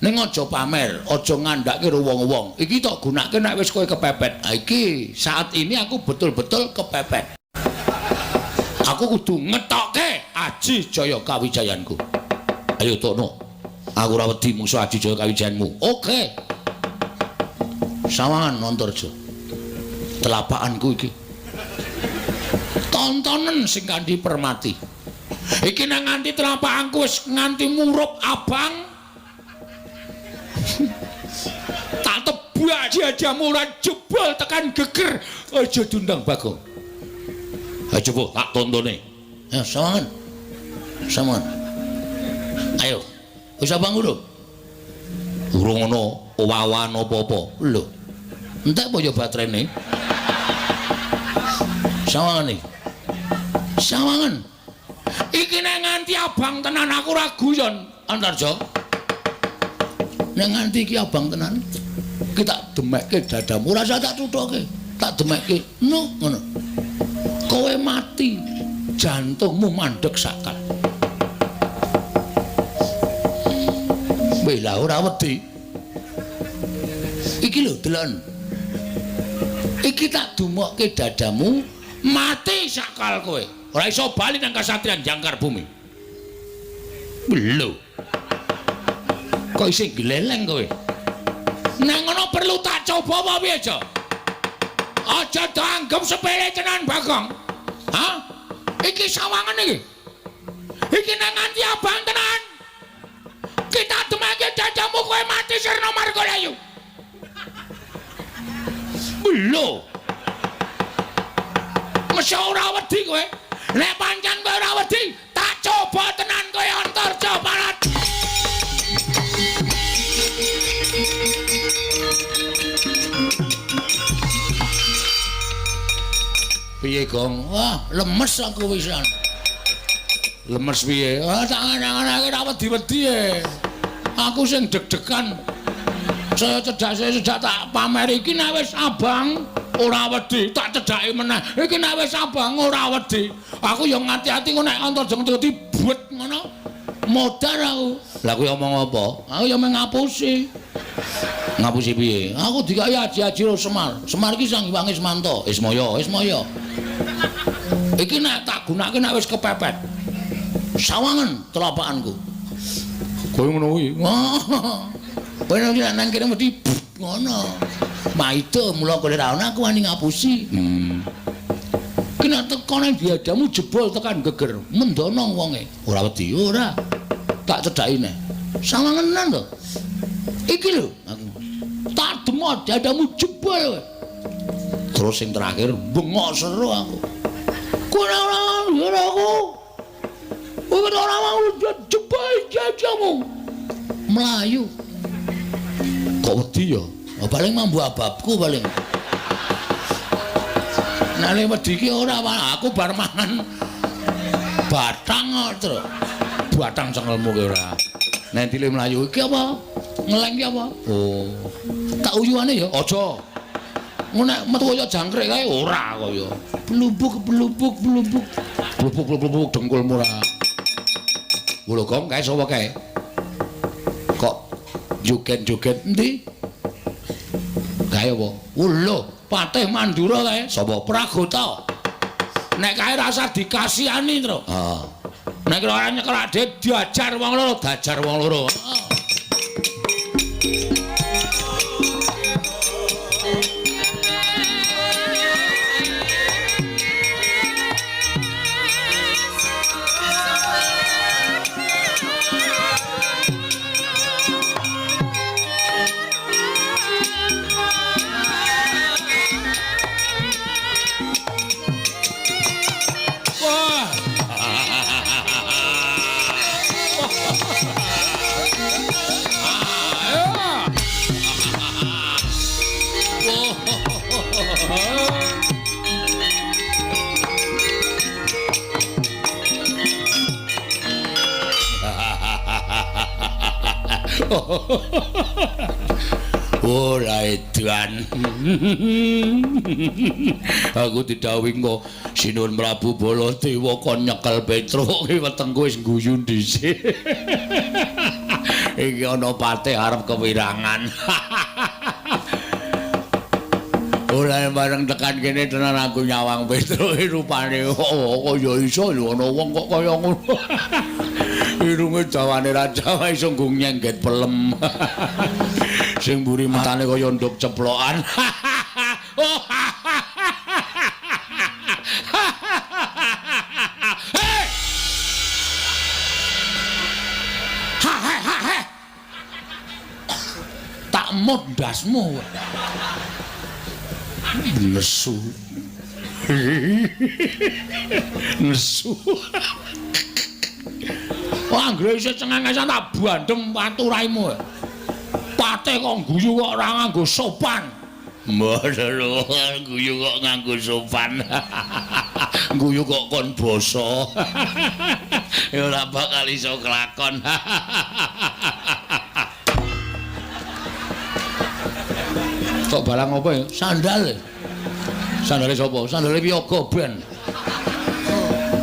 ning aja pamer, aja ngandhake karo wong-wong. Iki tok gunake nek wis kowe kepepet. Ha iki saat ini aku betul-betul kepepet. Aku kudu ngetokke Aji Jaya Kawijayanku. Ayo tokno. Aku ora wedi mungsu Aji Jaya Kawijayanmu. Oke. Sawangan Antarja. Telapakanku iki. Tontonen sing kanthi permati. Iki nang nganti telapakanku wis nganti murup abang. Tak tebak jajamu ora jebol tekan geger. Aja diundang Bagong. Ayo coba tak tontone. Ya, sawangan. Sawangan. Ayo. Wis abang urung? Urung ono owawan apa-apa. Lho. Entek apa ya baterene? Sawangan iki. Sawangan. Iki nek nganti abang tenan aku ora guyon, Antarja. Nek nganti iki abang tenan, iki tak demekke dadamu, ora usah tak cuthoke. Tak demekke. No, ngono. Kowe mati, jantungmu mandeg sakal. Weh lah ora wedi. Iki lho deloken. Iki tak dumokke dadamu, mati sakal kowe. Ora iso bali nang kasatriyan Jangkar Bumi. Lho. Kok isih gleleng kowe? Nang ngono perlu tak coba apa piye, Jo? Aja dianggep sepele tenan, Bagong. Hah? Iki sawangan iki. Iki nang nganti abang tenan. Kita demeke dadamu kowe mati sirna margalayu. Lho. Mesti ora wedi kowe. Nek pancen kowe ora wedi, tak coba tenan kowe Antarja Barat. Piye, Gong? Wah, lemes aku wisan. Lemes piye? Wah, tak angan-angan ora wedi-wedi e. Aku sing deg-degan. Saya cedak tak pamer iki nek wis abang ora wedi, tak cedhaki meneh. Iki nek wis abang ora wedi. Aku ya ngati-ati kok nek Antarja ngerti buet ngono. Modar aku. Lah kowe omong apa? Aku ya mung ngapusi. Ngapusi piye? Aku dikai aji-aji karo Semar. Semar iki Sang Hyang Ismanto. Ismaya, Ismaya. Iki nek tak gunake nek wis kepepet. Sawangan telapakanku. Kowe ngono kuwi. Kowe nek nang kene mesti ngono. Maido mula kowe ra ono aku wani ngapusi. Ki nek teko nang diadamu jebol tekan geger, mendono wonge. Ora wedi, ora. Tak cedhaki neh. Sawangenan to. Iki lho aku. Tak demot dadamu jebol. Terus sing terakhir bengok seru aku. Kowe ora ora aku. Kowe ora mau jebol dadamu. Melayu. Kok wedi ya? Oh, paling mambu ababku paling. Nek wedi iki ora, aku bar mangan batang kok, Tru. Batang cengelmu ki ora. Nek dile mlayu iki apa? Ngeleng ki apa? Oh. Tak uyuane ya? Aja. Ngono nek metu kaya jangkrik kae ora kaya. Blubuk blubuk blubuk. Blubuk blubuk dengkulmu ora. Lho Gong, kae sapa kae? Kok joget-joget endi? Kae apa? Lho, Patih Mandura kae. Sapa? Pragota. Nek kae rasa dikasihani, Tru. Heeh. Nek ora nyekel adhe diajar wong loro, dajar wong loro. Wah. Ora edan. Aku didhawuhi engko Sinuwun Prabu Baladewa kon nyekel Petruk ki wetengku wis guyu dhisik. Iki ana patih arep kewirangan. Ora bareng tekan kene tenan aku nyawang Petruk rupane oh kaya iso lho ana wong kok kaya ngono. Irunge dawane ra dawa iso nggo nyengget pelem. Sing mburi matane kaya nduk ceplokan. Ha ha ha ha. Tak mut ndasmu. Nesu. Nesu. Wah, anggere isih cengengesan tak bandem watu raimu. Patih kok guyu kok ora nganggo sopan. Mboten lho, guyu kok nganggo sopan. Guyu kok kon basa. Ya ora bakal iso kelakon. Kok barang apa ya? Sandal. Sandale sapa? Sandale Wiyaga ben.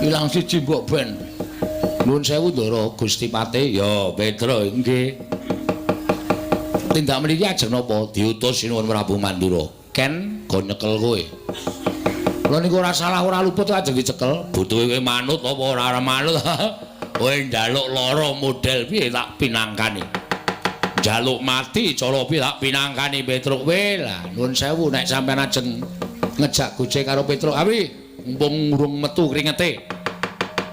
Ilang siji mbok ben. Nuwun sewu Ndara Gusti Patih. Ya, Petra nggih. Tindak mriki ajeng napa? Diutus Sinuwun Prabu Mandura. Ken go nyekel kowe. Kula niku ora salah ora luput ajeng dicekel. Butuhe kowe manut apa ora manut? Kowe njaluk lara model piye tak pinangkani. Njaluk mati cara piye tak pinangkani Petruk kowe. Lah nuwun sewu nek sampean ajeng ngejak gojek karo Petruk awi mumpung urung metu kringete.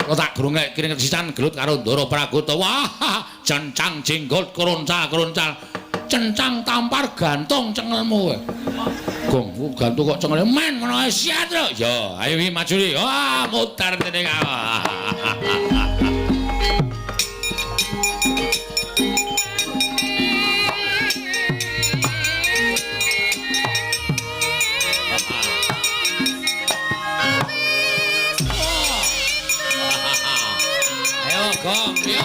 Kula tak grungek kringet sisan gelut karo Ndara Pragota. Wah, cencang jenggot kroncal-kroncal. Cencang tampar gantung cengelmu kowe. Gong, gantung kok cengele men ngono ae siat lho. Ya, ayo wi maju wi. Wah, mutar dene. Ayo, Gong, yo.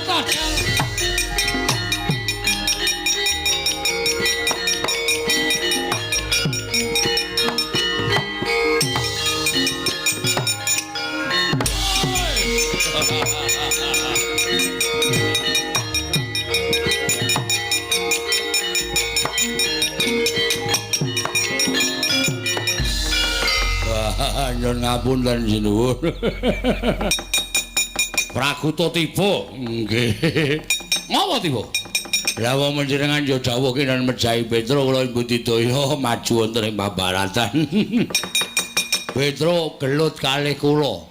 Jawata. Nyuwun ngapunten sinuwun. Praguta tiba. Nggih. Ngapa tiba? Lah wong panjenengan ya dawuh kinan mejahi Petro kula budidaya maju wonten ing pabaratan. Petro gelut kalih kula.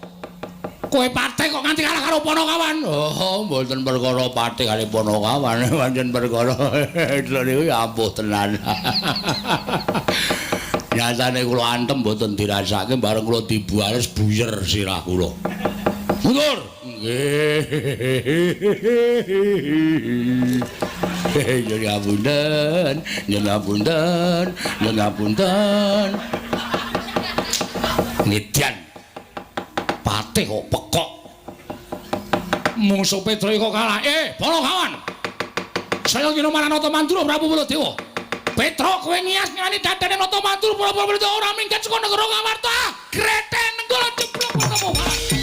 Kowe patih kok nganti kalah karo Panakawan? Oh, mboten perkara patih kalih Panakawan, pancen perkara Petro niku ya ampuh tenan. Nyatane kula antem mboten dirasake bareng kula dibuares buyer sirah kula. Mundur. Nggih. Nyuwun ngapunten, nyuwun ngapunten, nyuwun ngapunten. Ngedian. Patih kok pekok. Mungsuh Petro kok kalah. Panakawan. Saya kira marang Nata Mandura Prabu Baladewa. Petro kowe ngias ngani dadane Nata Mandura Prabu Baladewa ora minggat saka negara Ngamarta. Greten nenggala jeblok ketemu.